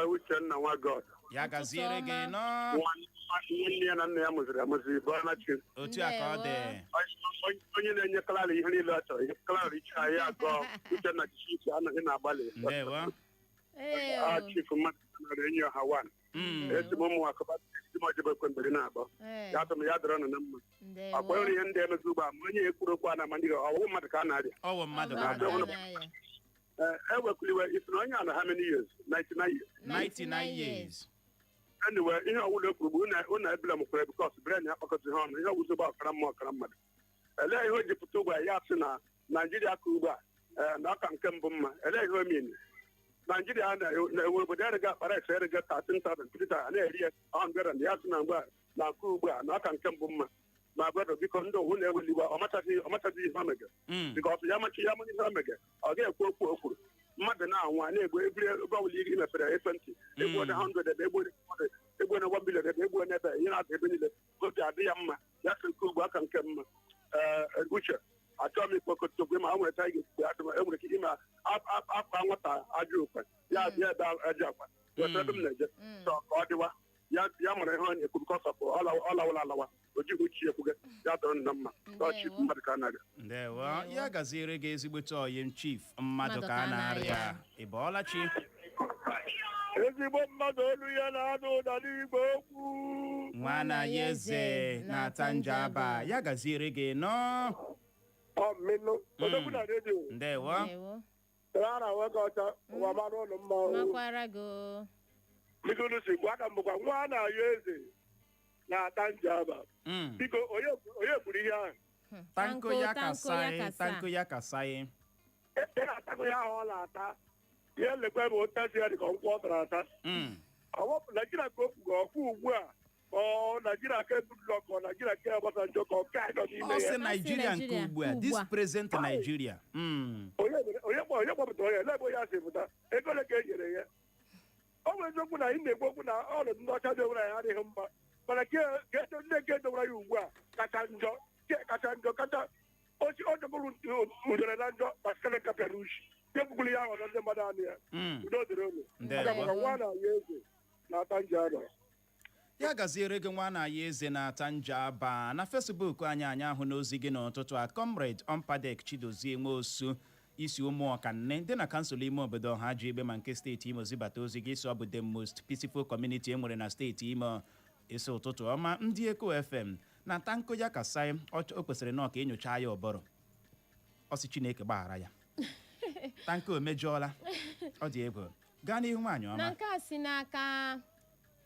Uchenna nwa God. Ya gaziere gị nọ. Nwanne ya na nna ya mụziri amụzi, bọọla chi. Otu a ka ọ dị. Onye na-enye Clara ihe niile ọ chọrọ, ihe Clara iche anyị agụọ. Uchenna, jisie ike, anaghị na-agbalị. Ndewo. A chief mmadụ nara enyi ọha wan esi m ụmụ akụba esi m ojebe kwembere na-abọ ya atụ m ya dọrọ nụ na mma. Akwa nwere ihe ndị emezi ugbu a, ma onye ekwuru okwu a na-ama ndị ọwụ mmadụ ka a na-arịa. Ọwụ mmadụ ka a na-arịa. Ee, ewekwuliwe isi na onye a na how many years? 99 years. 99 years. Anyway, ihe ọwụla ekwuru bụ unu ebula m kwere because brain ya kpakọta ihe ọnụ, ihe ọwụzi bụ ọkara mma, ọkara mmadụ. Elee ihe o ji pụta ugbu a ya sị na Naijiria ka ugbu a, ee, na ọka nke mbụ mma? Elee ihe o mini Naijiria na-ewe obodo erega akpara ese erega 13,000 3,000 na-eri ya 100 and ya sị na mgbe a na nke ugbu a na ọka nke mbụ mma. Ma brother, biko, ndị owu na-eweliwe, ọmachaghị ihe o mege because ya machi ya mara ihe o mege, ọ ga-ekwu okwu o kwuru. Mmadụ na-anwụ, a na-egbu ebiri ebe ọbụla iri mepere ekwentị, egbuo na 100 ebe, egbuo na 100, egbuo na 1 billion ebe, egbuo n'ebe ihe na-ada ebe niile, obi adị ya mma ya sị nke ugbu aka nke mma. Ee, Uche, achọghị m ikpokọta ma o nwere taa ga-ekwu atụma enwere ike ime akpa nwata ajọ ukwe ya bịa ebe ajọ akwa weta ebe m na-eje sọ ka ọ dịwa ya. Ya mara ihe ọ na-ekwu because of ọ lawala alawa, o jighị uche ekwuge ya dọrọ nna mma ọchị mmadụ ka a na-arịa. Ndewo, ya gaziere gị, ezigbote ọyị m, chief mmadụ ka a na-arịa. Ị bọọla chi? Ezigbo mmadụ, olu ya na-ada ụda n'igwe okwu. Nwana ya eze na-ata njaba, ya gaziere gị nọ. Ọmịnụ odogwu na redio. Ndewo. Clara nwoke ọcha, ụwa mara ụlọ mma o. Makwara gị o. Biko, unu si gwa aka m bụkwa nwa na-ayọ eze na-ata njaba. Biko, onye kwuru ihe ahụ? Tanko ya kasai, tanko ya kasai. Ị na-atakụ ya ahụ ọ na-ata ihe lekwe bụ otesi ya dịka nkwụ ọ tara ata. Ọwọ Naijiria ka o kwugo ọkwụ ugbu a, ọ Naijiria ka Goodluck, ọ Naijiria ka Obasanjo, ka ọ ka anyị nọ n'ime Ọ ya? sị Naijiria nke ugbu a, this present Nigeria. Onye kpọpụtara onye ebe onye a si pụta? Ego ole ka e nyere ya? Ọ bụ eziokwu na anyị na-ekwu okwu na ọnọdụ ndị ọcha dewara ya adịghị mma, mana ke ndị nke dewara ya ugbu a kacha njọ, ke kacha njọ, kacha ochi ọ jọgburu udere na njọ pasikala kapịara uchi nke buguru ya ahụ na ndị mmadụ anụ ya. Udo dịrị unu. Ndewo. Aga m ka nwa na ya eze na-ata nje anọ. Ya gaziere gị, nwa na ya eze na-ata njaba. Na Facebook anyị, anyị ahụ n'ozi gị n'ụtụtụ a. Comrade Ompadek Chidozie Nwosu, isi ụmụ ọkanne dị na kansụl ime obodo ọha ji egbe ma nke steeti Imo zibata ozi gị, isi ọ bụ the most peaceful community e nwere na steeti Imo. Isi ụtụtụ ọma, ndị Eko FM. Na Tanko ya kasai, o kwesịrị nọọ ka enyocha ya ụbụrụ. Ọ sị Chineke gbaghara ya. Tanko emejọọla, ọ dị egwu. Gaa n'ihu, nwaanyị Na ọma. nke a si n'aka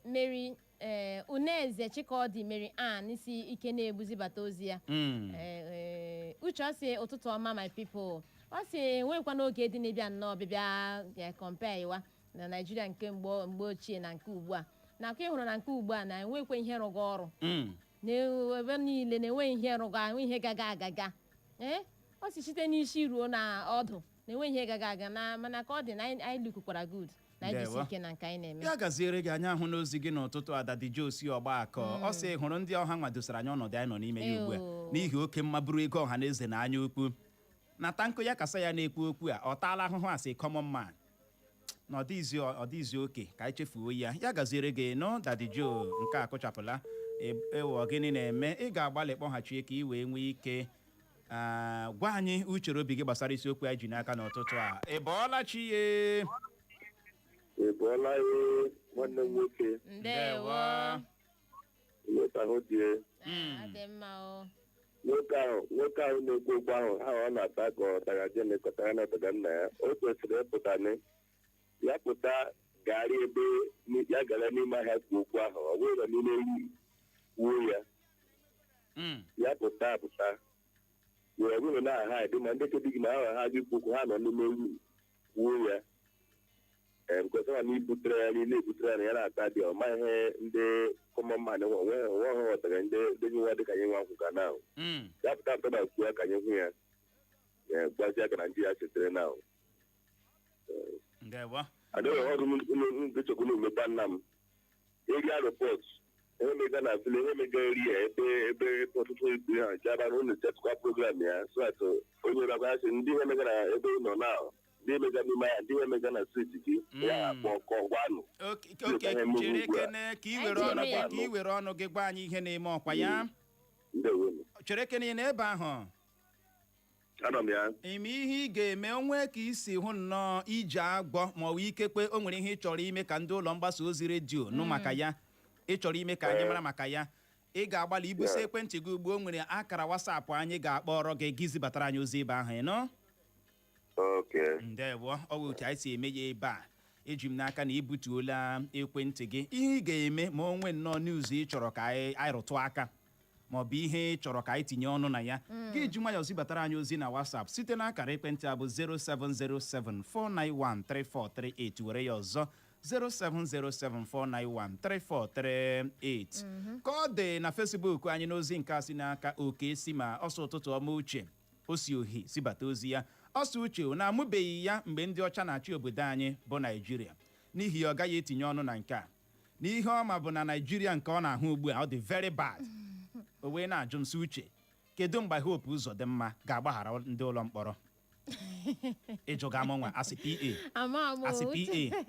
Mary, ee, Uneze Chikọdị Mary Ann si ike na-egbuzibata ozi ya. Ee, Uche, ọ sị ụtụtụ ọma, my people. Ọ sị enwekwa n'oge dị na-ebịa nnọọ ọbịbịa ya compare wa na Naijiria nke mgbe ochie na nke ugbu a, na nke ị hụrụ na nke ugbu a na enwekwa ihe rụgo ọrụ n'ebe niile, na-enweghị ihe rụgo, enwe ihe gaga agaga. Ee, ọ si site n'isi ruo na ọdụ na-enweghị ihe gaga aga na, mana ka ọ dị na anyị lukwukwara good na anyị jisi Ndewo. ike na nke anyị na-eme. Ya gaziere gị. Anya ahụ n'ozi gị n'ụtụtụ. Adadije osi ọgbakọ, ọ sị hụrụ ndị ọha nwadosara anyị ọnọdụ anyị nọ n'ime ya ugbu a Eo. n'ihi oke mmaburu ego ọha na eze na anya ukwu. Na Tanko ya kasa ya na-ekwu okwu a, ọ taala ahụhụ asị common man na ọ dịghịzi oke ka anyị chefuo ya. Ya gaziere gị nụ, Daddy Joe. Nke a kụchapụla. Ewo, gịnị na-eme? Ị ga-agbalị kpọghachi ka ị wee nwee ike gwa anyị uchere obi gị gbasara isiokwu anyị ji n'aka n'ụtụtụ a. Ị bọọla chi ye? Ị bụọla ya, nwanne m nwoke. Ndewo. Nwoke ahụ dị Ọ dị mma o. Nwoke ahụ na-ekwu okwu ahụ ahụ ọ na-ata ka ọ tara gịnị, kọtara na ọtaga nna ya. O kwesịrị ịpụta ya pụta gagharị ebe ya gara n'ime ahịa kwuo okwu ahụ. Ọ bụrụ na n'ime ewu kwuo ya, ya pụta apụta wee bụrụ na aha dị ma ndị kedu gị na aha ha gị kwu okwu ha nọ n'ime ewu kwuo ya. Ee, because ọ na ibutere ya niile, ebutere ya na ya na-ata dị ọma ihe ndị common man onwe ha ghọtara, ndị nwa dịka anyị nwa akwụka na ya pụta pụta na kwuo ya ka anyị hụ ya. Ee, gwazie ka Naijiria chetara na Ndewo. Adịghị ọrụ nkechekwu na omekpa nna m area report. Ihe mega na vile, ihe mega eri ya ebe ọtụtụ ibu ha jaba na unu chetụkwa program ya, so that onye bakwa sị ndị ihe mega na ebe ị nọ na ndị mega n'ime ya, ndị ihe mega na street gị ya akpọ kọ gwanụ. Oke, chere kene ka ị were ọnụ gị, ka ị were ọnụ gị gwa anyị ihe na-eme ọkwa ya. Ndewonu. Chere kene, ị na ebe ahụ? Anọ m ya. Ime ihe ị ga-eme onwe ka isi hụ nnọọ ije agbọ, ma ọ bụ ikekwe o nwere ihe ị chọrọ ime ka ndị ụlọ mgbasa ozi redio nụ maka ya, ị chọrọ ime ka anyị mara maka ya, ị ga-agbalị ibuso ekwentị gị ugbu o nwere akara WhatsApp anyị ga-akpọrọ gị, gị zibatara anyị ozi ebe ahụ, ị nụ? Okay. Ndewo. Ọ bụ otu anyị si eme ya ebe a. Eji m n'aka na ibutuola ekwentị gị. Ihe ị ga-eme ma o nwee nnọọ news ị chọrọ ka anyị rụtụ aka, ma ọ bụ ihe ị chọrọ ka anyị tinye ọnụ na ya, gị ji nwayọọ zibatara anyị ozi na WhatsApp site n'akara ekwentị a bụ 07074913438. Were ya ọzọ, 07074913438. Ka ọ dị na Facebook anyị n'ozi nke a si n'aka Oke si ma ọsọ ụtụtụ ọma. Uche o si ohi zibata ozi ya, ọsọ uche na-amụbeghị ya mgbe ndị ọcha na-achị obodo anyị bụ Naijiria, n'ihi ya ọ gaghị etinye ọnụ na nke a. N'ihe ọma bụ na Naijiria nke ọ na-ahụ ugbu a, ọ dị very bad. O wee na-ajụ m sị, "Uche, kedu mgbe Hope Uzodimma ga-agbaghara ndị ụlọ mkpọrọ?" Ịjụga m nwa asị pa Ama m. asị. Uche. Pa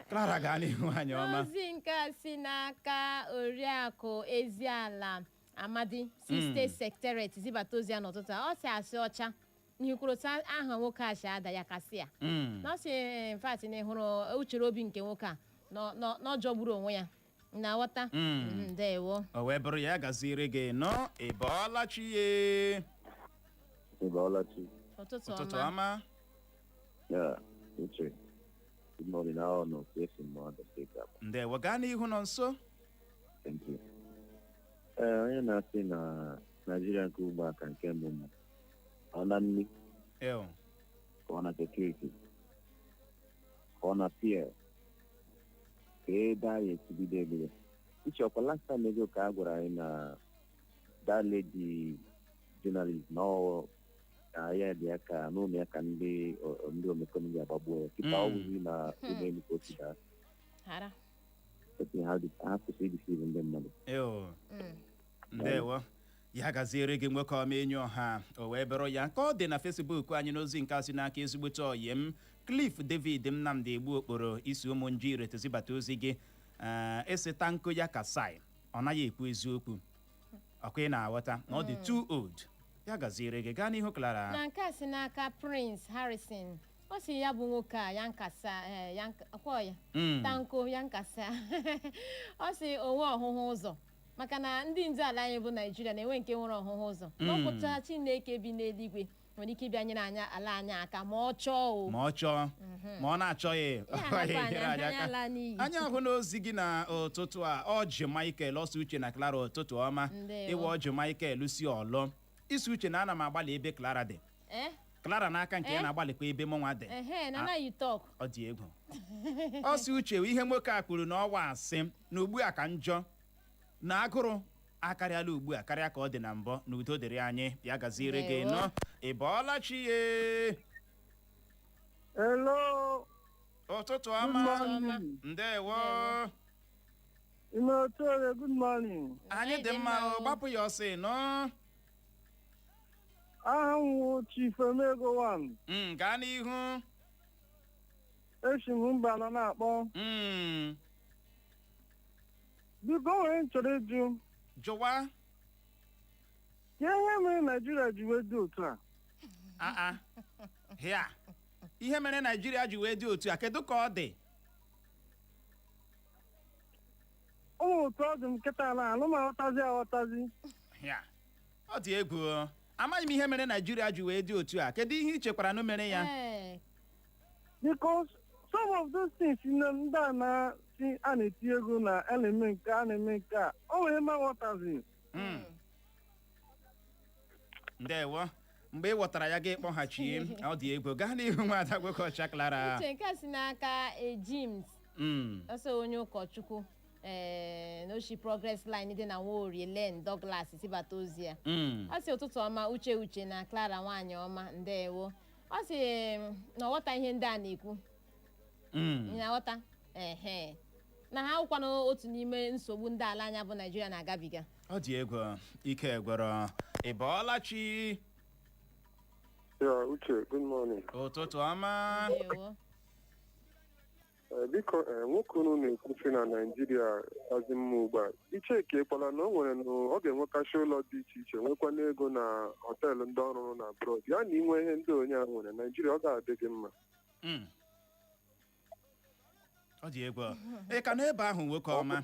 Clara, gaa n'ihu, anyị ọma. Ozi nke a si n'aka Oriakụ Eziala Amadi si State Secretariat zibata ozi ya n'ụtụtụ a. Ọ si asị ọcha n'ikwurụta aha nwoke a si ada ya kasị ya na ọ si in fact na ị hụrụ uchere obi nke nwoke a na ọ jọgburu onwe ya na ghọta. Ndewo. O wee bụrụ ya, gaziere gị nọ. Ị bọọla chi ye? Ịbọọla chi. Ụtụtụ ụtụtụ ọma. Ọma. Yeah, Uche. Good morning. How no esi m ọdụ steeti Abba. Ndewo, gaa n'ihu, nọ nso. Thank you. Ee, onye na-asị na Naijiria nke ugbu a ka nke mbụ mma. Ọ na nni, Ew. ka ọ na security, ka ọ na fuel, ka ebe anyị esi bido ebido. Uche, ọkwa last time ego ka a gwara anyị na that lady journalist na ọ na ya dị ya ka n'ụlọ ya ka ndị omekome ji agbagbuo ya. Kịta ọ bụzi na ụlọ elu ka o si daa. Hara. Etinye ha ha kwụsị ideceive ndị mmadụ. Ew. Ndewo, ya gaziere gị, nwoke ọma, enyi ọha. O wee bụrụ ya. Ka ọ dị na Facebook anyị n'ozi nke a si n'aka ezigbote ọyị m Cliff David Nnamdi Egbu Okporo isi ụmụ nji retezibata ozi gị. Ee, esi Tanko ya Kasai ọ naghị ekwu eziokwu, ọkwa ị na-aghọta na ọ dị too old. Ya gaziere gị, gaa n'ihu, Clara. Na nke a si n'aka Prince Harrison, ọ sị ya bụ nwoke a ya nkasa ya ọkwa ya Tanko ya nkasa, ọ sị onwe ọhụhụ ụzọ, maka na ndị ndu ala anyị bụ Naijiria na-enwe nke nwere ọhụhụ ụzọ n'ọpụta. Chineke bi n'eluigwe nwere ike ịbịa nyere anyị ala anyị aka ma ọ chọọ o. Ma ọ chọọ, ma ọ na-achọghị, Ya ọ hapụ anyị, ga-enyere anyị anyị aka. ala n'iyi. Anyị ahụ n'ozi gị na ụtụtụ a. Ọjị Michael ọsọ, "Uche na Clara, ụtụtụ ọma." Ndewo. Ịwa ọjị Michael si ọlọ isi, "Uche na ana m agbalị ebe Clara dị." Eh? Clara n'aka nke ya Eh? na-agbalịkwa ebe mụnwa dị. Ehe, na na you talk. Ọ dị egwu. Ọ sị, "Uche, ihe nwoke a kwuru na ọwa asị na ugbu a ka njọ na agụrụ akarịala ugbu a karịa ka ọ dị na mbụ. Na udo dịrị anyị." Ya gaziere gị. Ndewo. Nọ. Ị bọọla chi ye? Hello. Ụtụtụ Good ọma. morning. Ndewo. Ime otu, good morning. Anyị dị mma o, gbapụ ya ọsọ nọ. Aha m wụ Chief Emego One. Gaa n'ihu. Esi m mba nọ na-akpọ. Biko, o nwere m chọrọ ịjụ. Jụwa. Ka ihe mere Naijiria ji wee dị otu a? Aa, hịa, ihe mere Naijiria ji wee dị otu a, kedu ka ọ dị? Ụmụ otu ọ dị m nkịta na anụ m aghọtazi aghọtazi. Hịa, ọ dị egwu o. Amaghị m ihe mere Naijiria ji wee dị otu a. Kedu ihe ị chekwara nụ mere ya? Because some of those things na ndị a na-si a na-eti ego na a na-eme nke a na-eme nke a, o nwere m aghọtazi. Ndewo. Mgbe ị ghọtara ya, gị kpọghachie. Ọ dị egwu. Gaa n'ihu, nwada Nwoke Clara. Uche, nke a si n'aka Ejims ọsọ onye ụkọchukwu ee n'oshi Progress Line dị na Nworie Len Douglas sibata ozi ya. Ọ sị, "Ụtụtụ ọma, Uche, Uche na Clara nwaanyị ọma, ndewo." Ọ sị na ọ ghọta ihe ndị a na-ekwu. Ị na-aghọta? Ehe. Na ha wụkwanụ otu n'ime nsogbu ndị ala anya bụ Naijiria na-agabiga. Ọ dị egwu, ike gwọrọ. Ị bọọla chi? Yeah, Uche, good morning. Ụtụtụ ọma. Biko, nwoke unu na-ekwusi na Naijiria kazi mma ugbu a. Icheke ekwala na o nwere na ọ ga-enwekasị ụlọ dị iche iche, nwekwana ego na hotel ndị ọrụ na abroad. Ya na inwe ihe ndị onye a nwere, Naijiria ọ ga-adị gị mma. Ọ dị egwu. Ị ka n'ebe ahụ, nwoke ọma?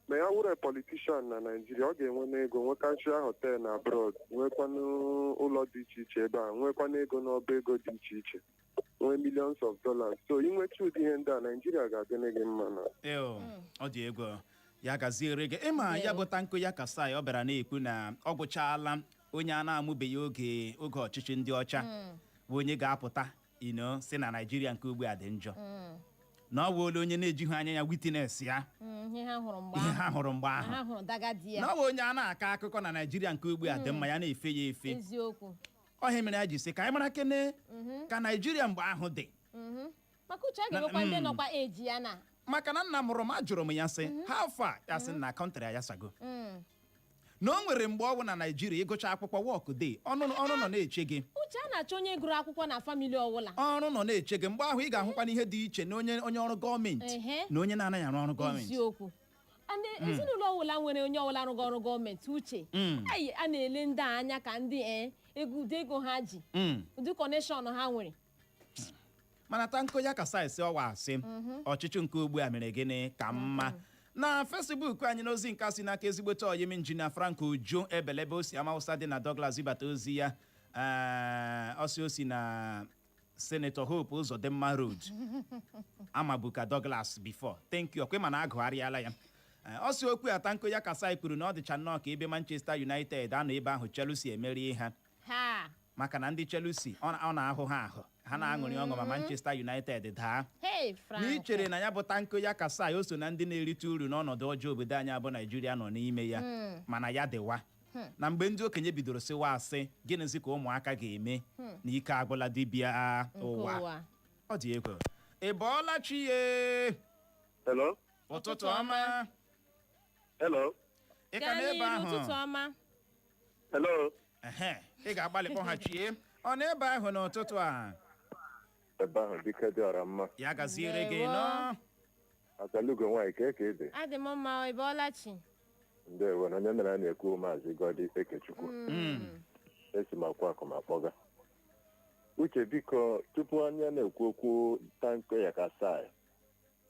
Ma ya wụrụ politician na Naijiria, ọ ga-enwe n'ego, nwekasịa hotel na abroad, nwekwanụ ụlọ dị iche iche ebe a, nwekwana ego n'ọba ego dị iche iche, nwee millions of dollars. So inwecha ụdị ihe ndị a, Naijiria ga-adị gị mma na. Eo, ọ dị egwu. Ya gaziere gị. Ịma ya bụ Tanko Yakasai, ọ bịara na-ekwu na ọ gwụchaala onye a na-amụbeghị oge ọchịchị ndị ọcha bụ onye ga-apụta ino si na Naijiria nke ugbu a dị njọ, na ọ wụola onye na-ejighị anya ya witness ya ihe ha hụrụ mgbe ihe ahụ. Ha hụrụ mgbe ahụ. Ha hụrụ dagadi ya. Na ọ bụ onye a na-akọ akụkọ na Naijiria nke ugbu a dị mma, ya na-efe ya efe. Ọhịa mere ya ji sị ka anyị mara kene ka Naijiria mgbe ahụ dị. Maka uche, a ga-enwekwa ndị nọkwa eji ya na Maka na nna mụrụ m, ajụrụ m ya sị ha afọ a, ya sị na country ya sago na o nwere mgbe ọ bụ na Naijiria, ịgụcha akwụkwọ, work dey, ọnụ ọrụ nọ na-eche gị. Uche, a na-achọ onye gụrụ akwụkwọ na family ọwụla. Ọrụ nọ na-eche gị mgbe ahụ. Ị ga-ahụkwa n'ihe dị iche na onye ọrụ gọọmenti na onye na-anaghị arụ ọrụ gọọmenti. Eziokwu. And ezinụlọ ọbụla nwere onye ọbụla rụgo ọrụ gọọmenti, uche, ayi, a na-ele ndị a anya ka ndị ego, ụdị ego ha ji, ụdị connection ha nwere. Mana Tanko Yakasai sị ọwa asị. Ọchịchị nke ugbu a mere gịnị ka mma. Na Facebook anyị, n'ozi nke a si n'aka ezigbote oyim injinia Frank Uju Ebelebe, o si Amawụsa dị na Douglas zibata ozi ya. Ọsị o si na Senator Hope Uzodimma Road, amabuka Douglas before. Thank you. Ọkwe mana agụgharịala ya. Ọ sị okwu a Tanko Yakasai kwuru na ọ dịcha nnọọ ka ebe Manchester United anọ ebe ahụ Chelsea emerie ha, ha maka na ndị Chelsea ọ na-ahụ ha ahụ, ha na-aṅụrị ọṅụ ma Manchester United daa. Hey, Frank. N'ichere na ya bụ Tanko Yakasai, o so na ndị na-erite uru n'ọnọdụ ọjọọ obodo anyị abụ Naijiria nọ n'ime ya. Mana ya dịwa na mgbe ndị okenye bidoro sịwa asị, gịnịzi ka ụmụaka ga-eme? Na ike agwụla dibịa nke ụwa. Ụwa. Ọ dị egwu. Ị bọọla chi ye? Hello? Ụtụtụ ọma. Hello? Ị ka Gaa n'ebe n'iru, ahụ? ụtụtụ ọma. Hello? Ehe, ị ga-agbalị kpọghachie. Ọ n'ebe ahụ n'ụtụtụ a? Ebe ahụ, dike dị ọra mma. Ya gaziere gị. Ndewo. Nọ. Akalugo nwaanyị, ka eke dị? Adị m mma, ị bọọla chi? Ndewo. Na onye mere a na-ekwu, Maazị Gọdi Ekechukwu, esi m akwa akụ ma kpọga. Uche, biko, tupu onye na-ekwu okwu Tanko Yakasai,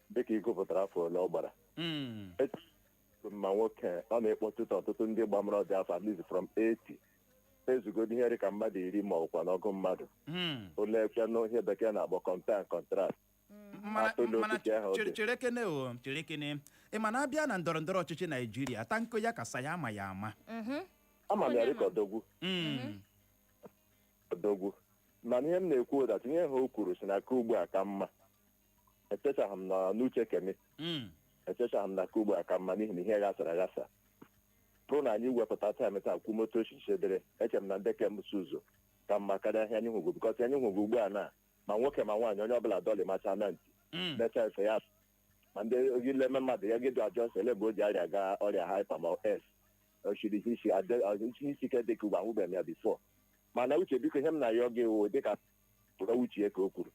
dịka ịgụpụtara afọ ole ọ gbara, ma nwoke ọ na-ekpọtụta ọtụtụ ndị gbamara dị afọ at least from 80 ezugodo ihe dị ka mmadụ 10 ma ọkwa n'ọgụ mmadụ ole ekwe n'ihe bekee na-akpọ compare and contrast. Mana Atụla mana okike ahụ chere dị. Chere kene o, chere kene. Ị ma na abịa na ndọrọ ndọrọ ọchịchị Naijiria, Tanko Yakasai ama ya ama. Ama m ya dịka odogwu odogwu, mana ihe m na-ekwu that ihe ha o kwuru si na aka ugbu a ka mma, echechaghị m na n'uche kemi. Echechaghị m na aka ugbu a ka mma, n'ihi na ihe ghasara aghasa bụrụ na anyị wepụta time taa kwu moto ochiche dịrị, eche m na ndị kemụsụ ụzọ ka mma karịa ihe anyị hụgo, because anyị hụgo ugbu a na ma nwoke ma nwaanyị, onye ọbụla dọlị macha na ntị mecha efe ya, ma ndị ileme mmadụ ya gịdụ ajọ ele mgbe o ji arịa gaa ọrịa hyper ma s ochiri isi isi ike dịka ugbu ahụbeghị m ya before. Mana Uche, biko, ihe m na-ayọ gị wụ dịka pụrụ uche ka o kwuru,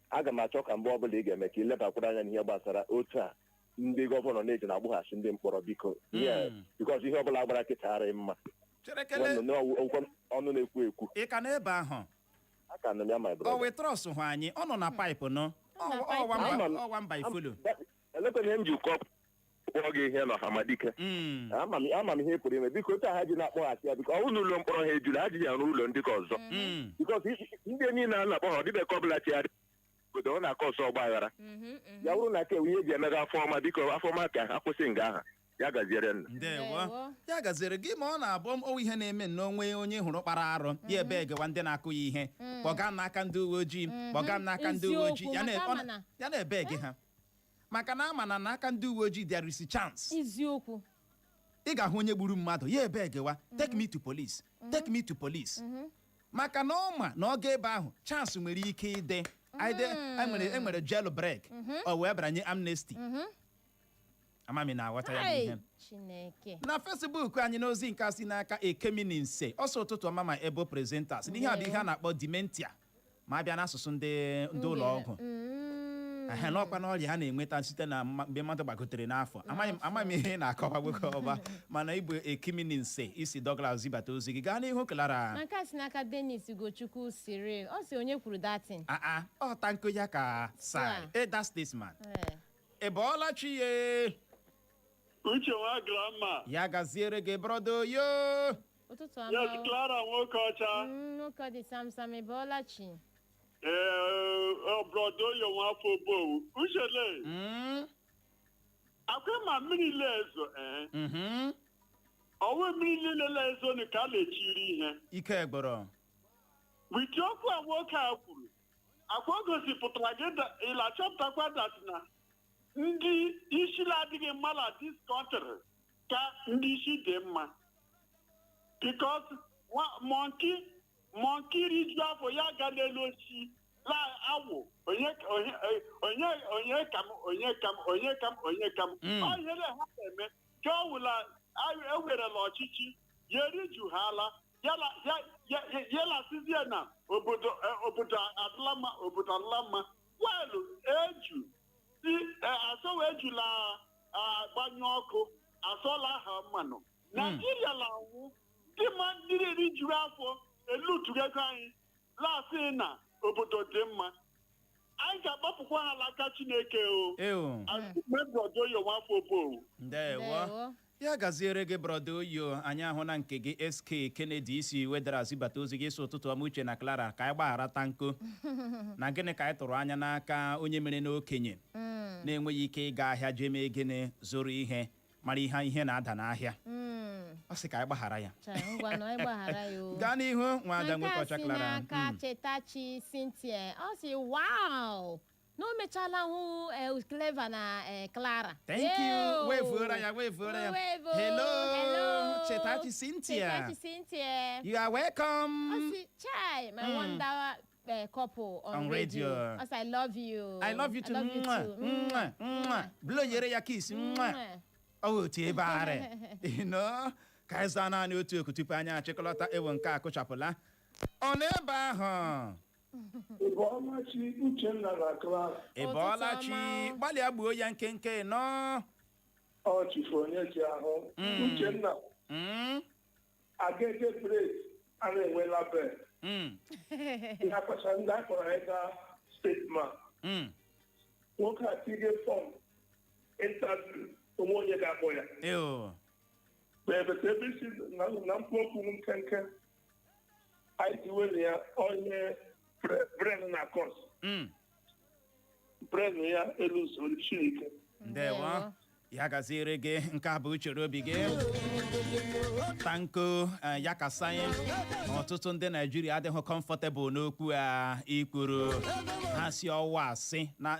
aga m achọ ka mgbe ọbụla ị ga-eme ka ị lebakwara anya n'ihe gbasara otu a ndị governor na-eji na-agbụghachi ndị mkpọrọ, biko, because ihe ọbụla gbara kịta arị mma. Chere kele. Nwanne, ọnụ na-ekwu ekwu. Ị ka n'ebe ahụ? Aka nọ m ya, my Ọ brother. wee trọs hụ anyị, ọ nọ na pipe nọ. Ama m- Ọwa mba ifolo. Elekwana ihe m ji kọọ kpọọ gị ihe na Hamadike. Ama m ihe ị pụrụ ime. Biko, otu a ha ji na-akpọghachi ya, biko, ọ bụrụ na ụlọ mkpọrọ ha ejula, ha ji ya arụ ụlọ ndị ka ọzọ, because ndị niile a na-akpọ ha, ọ dịbe ka ọbụla chigharị obodo, ọ na-akọ ọsọ ọgba aghara. Ya bụrụ na ka ihe eji emega afọ ọma, biko, afọ ọma ka akwụsị nga aha. Ya gaziere nna. Ndewo, ya gaziere gị. Ma ọ na-abụ owe ihe na-eme n'onwe onye hụrụ kpara arụ ya, ebe egewa ndị na-akụ ya ihe, kpọga m n'aka ndị uwe ojii, kpọga m n'aka ndị uwe ojii. Eziokwu, Ya maka ama na- ya na-ebe gị ha, maka na ama na n'aka ndị uwe ojii there is a chance. Ị ga-ahụ onye gburu mmadụ, ya ebe egewa, "Take me to police, take me to police," maka na ọ ma na ọ ga ebe ahụ, chance nwere ike ịdị. Enwere jail break, o wee branye amnesty. Amami na-aghọta ya bụ Hey, ihe. Chineke. Na Facebook anyị, n'ozi nke a si n'aka Ekemininse, ọsọ ụtụtụ ọma ma ebo presenters. N'ihe a bụ ihe a na-akpọ dementia ma a bịa n'asụsụ ndị ụlọ ọgwụ. Ehe, n'ọkwa n'ọrịa a na-enweta site na mgbe mmadụ gbagotere n'afọ. Amaghị m ihe ị na-akọwa, nwoke ọba, mana ịbụ Ekimininse isi Douglas zibata ozi gị. Gaa n'ihu, Clara. Na nke a si n'aka Dennis Ugochukwu Cyril, ọ sị, onye kwuru datin? Aa, ọ tanko ya ka sai eda statesman. Ị bọọla chi ye? Uche nwa grandma. Ya gaziere gị, brother yo. Ụtụtụ ọma. Yes, Clara nwoke ọcha. Nwoke dị samsam, ị bọọla chi? Ee, brother oyo nwafọ obowu. Uche le. Akwa ma mmiri na-ezo, ee. Ọwụ mmiri niile na-ezo ni ka a na-echiri ihe. Ike gbọrọ. With okwu a nwoke a kwuru, akwa o gosipụtara gị ịla chọpụtakwa that na ndị isi na-adịghị mma na this country ka ndị isi dị mma. Because monkey riju afọ ya ga n'elu osisi la awụ onye onye onye onye kam onye kam onye kam onye kam. Ọ ihe na ha na-eme ka ọ wụla ewerela ọchịchị ya erijuhala yala sizie na obodo, obodo adịla mma, obodo adịla mma. Welu eju si asọwa ejula agbanyụ ọkụ asọla aha mmanụ Naijiria la-anwụ. Ndị ma ndị rijuru afọ eluturu ego anyị lasị na obodo dị mma, anyị ga-agbapụkwa ha n'aka Chineke o. Ew. Brother Oyo nwafọ obowu. Ndewo, ya gaziere gị, brother Oyo. Anyị ahụ na nke gị, SK Kennedy isi wedara zibata ozi gị, isi ụtụtụ ọma, Uche na Clara. Ka anyị gbaghara Tanko na gịnị ka anyị tụrụ anya n'aka onye mere n'okenye na-enweghị ike ịga ahịa jee mee gịnị, zụrụ ihe, mara ihe ihe na-ada n'ahịa? Ọ sị ka anyị gbaghara ya. Chai, ngwa na anyị gbaghara ya o. Gaa n'ihu, nwaada Na nke nwoke a ọcha si Clara. n'aka Chetachi Cynthia, ọ sị wow, na o mechala hụ Clever na Clara. Thank you. Yo. Wevuora ya, wevuora ya. Wevo. Hello. Hello. Chetachi Cynthia. Chetachi Cynthia. You are welcome. Ọ sị, chai, my wonder couple on, On radio. Ọ sị, I love you. I love you too. I love you Mwah, too. mwah, mwah. Blow yere ya kiss. Mwah. Mwah. Ọ bụ otu ebe arị. You know? Ka anyị zaa naanị otu oku tupu anyị achịkọlọta ewu nke a kụchapụla. Ọ nọ ebe ahụ. Ị bọọla chi, Uchenna na Clara? Ị bọọla chi? Gbalịa gbuo ya nkenke nọ. Ọ chifu onye ji ahụ. Uchenna, Agege Praise a na-enwe label. Ihe akpacha ndị akpọrọ ịga statesman. Nwoke a tinye form interview, onwe onye ga-akpọ ya. Ew. Ma ebete ebe isi na mkpu okwu nkenke anyị tiwere ya onye brain na cos brain ya elu zuru Chineke. Ndewo, ya gaziere gị. Nke a bụ uchere obi gị. Tanko ya kasanye ọtụtụ ndị Naijiria adịghị comfortable n'okwu a ikwuru. Ha si ọwa asị na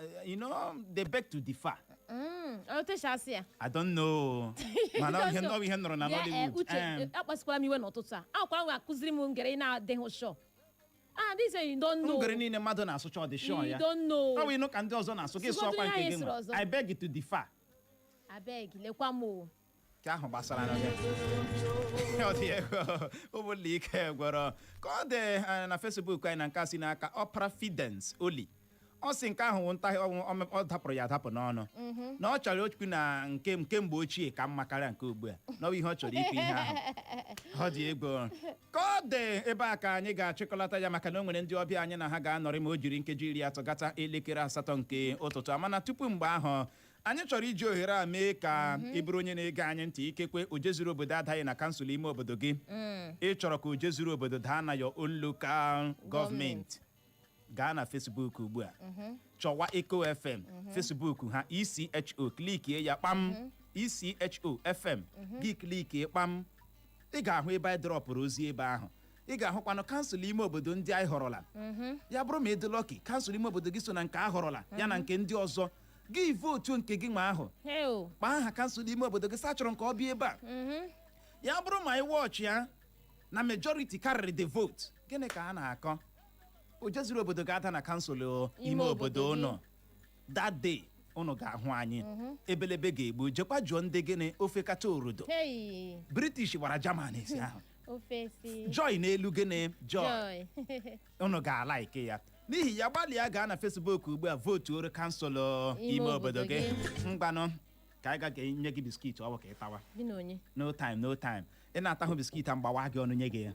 they beg to differ. O techasị ya. I don't know, mana ọ ihe ọ bụ ihe m nụrụ na Bịa, Nollywood. Uche, akpasukwala m iwe n'ụtụtụ a. Akwara m akụziri m ngere ị na-adịghị sure. Ah, this one you don't know. Ngere niile mmadụ na-asụcha ọ dị sure You ya. don't know. Ọ bụ ịnụ ka ndị ọzọ na-asụ gị Sụgodu sụọkwa ihe nke anyị gị sụrụ nwa. ọzọ. I beg to differ. Abeg, lekwa m o. Nke ahụ gbasara na gị. Ọ dị ego ụmụnna ike gwọrọ ka ọ dị na Facebook anyị. Na nke a si n'aka Opera Fidens Oli, ọ sị nke ahụ wụ ntahị ọnwụ ọ dapụrụ ya adapụ n'ọnụ, na ọ chọrọ okwu na nke mgbe ochie ka mma karịa nke ugbu a, na ọ bụ ihe ọ chọrọ ikwu ihe ahụ. Ọ dị egwu ka ọ dị. Ebe a ka anyị ga-achịkọlata ya, maka na o nwere ndị ọbịa anyị na ha ga-anọrị ma o jiri nkeji 30 gata elekere 8 nke ụtụtụ. Mana tupu mgbe ahụ, anyị chọrọ iji ohere a mee ka ị bụrụ onye na-ege anyị ntị. Ikekwe oje zuru obodo adaghị na kansụl ime obodo gị, ị chọrọ ka oje zuru obodo daa na your own local government, gaa na Facebook ugbu a, chọwa Echo FM. Facebook ha, ECHO, klikie ya kpam. ECHO FM gị klikie kpam, ị ga-ahụ ebe anyị dropụrụ ozi. Ebe ahụ ị ga-ahụkwanụ kansụl ime obodo ndị anyị họrọla. Ya bụrụ ma ị dị lucky, kansụl ime obodo gị so na nke a họrọla ya na nke ndị ọzọ, gị vootu nke gị nwa ahụ. Heo. Kpaa aha kansụl ime obodo gị sị achọrọ nke ọ bịa ebe a. Ya bụrụ ma ị wọchị ya na majority karịrị the vote, gịnị ka a na-akọ? Ụja zuru obodo ga-ada na kansụl ime Ime obodo obodo gị. ụnụ. That day ụnụ ga-ahụ anyị. Ebelebe ga-egbu. Jekwa jụọ ndị gịnị ofe kacha orodo. Hey. British gbara German esi ahụ. Ofe si. Joy n'elu gịnị, joy. Joy. Unu ga-ala ike ya. N'ihi ya, gbalịa gaa na Facebook ugbu a, votuoro kansụl ime obodo gị. Mgbanụ ka anyị ga nye gị biscuit, ọ bụ ka ị tawa. Gị na onye? No time, no time. Ị na-atahụ biscuit a, mgbawa gị ọnụ, nye gị ya,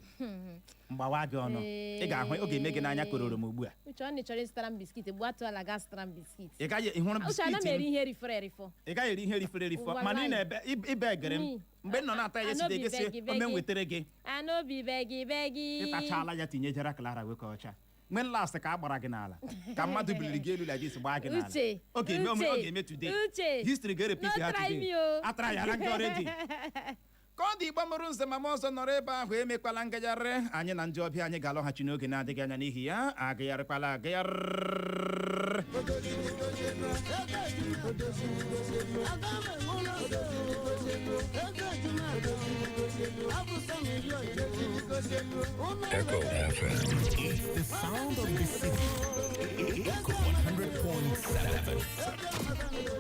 mgbawa gị ọnụ. Ị ga-ahụ ọ ga-eme gị n'anya kororo m ugbu a. Uche, ọ na chọrọ ịzụtara m biscuit, gbuo atụ ala, gaa zụtara m biscuit. Ị gaghị ị hụrụ Uche, ana m biscuit eri m? ihe rifọrọ erifọ. Ị gaghị eri ihe rifere erifọ. Ụwa Mana ị life. na-ebe ibe egere m Me. mgbe m nọ na-ata ya yesterday, Anobi gị sị begi ome m begi. wetere gị. Anobi begi begi. Ịtachala ya, tinyejere Clara nwoke ọcha. Mgbe last ka a gbara gị n'ala, ka mmadụ biliri gị elu like this, gbaa gị n'ala. Uche. Ọ ga-eme Uche, ọ ga-eme today. Uche. History ga-repeat No ha try today. me o. Atara ya gị already. Ka ọ dị, Igbo mụrụ nze ma m ọzọ, nọrọ ebe ahụ, emekwala ngagharị. Anyị na ndị ọbịa anyị ga-alọghachi n'oge na-adịghị anya. N'ihi ya, agagharịkwala agagharị. Echo FM. It's the sound of the city. Echo 100.7.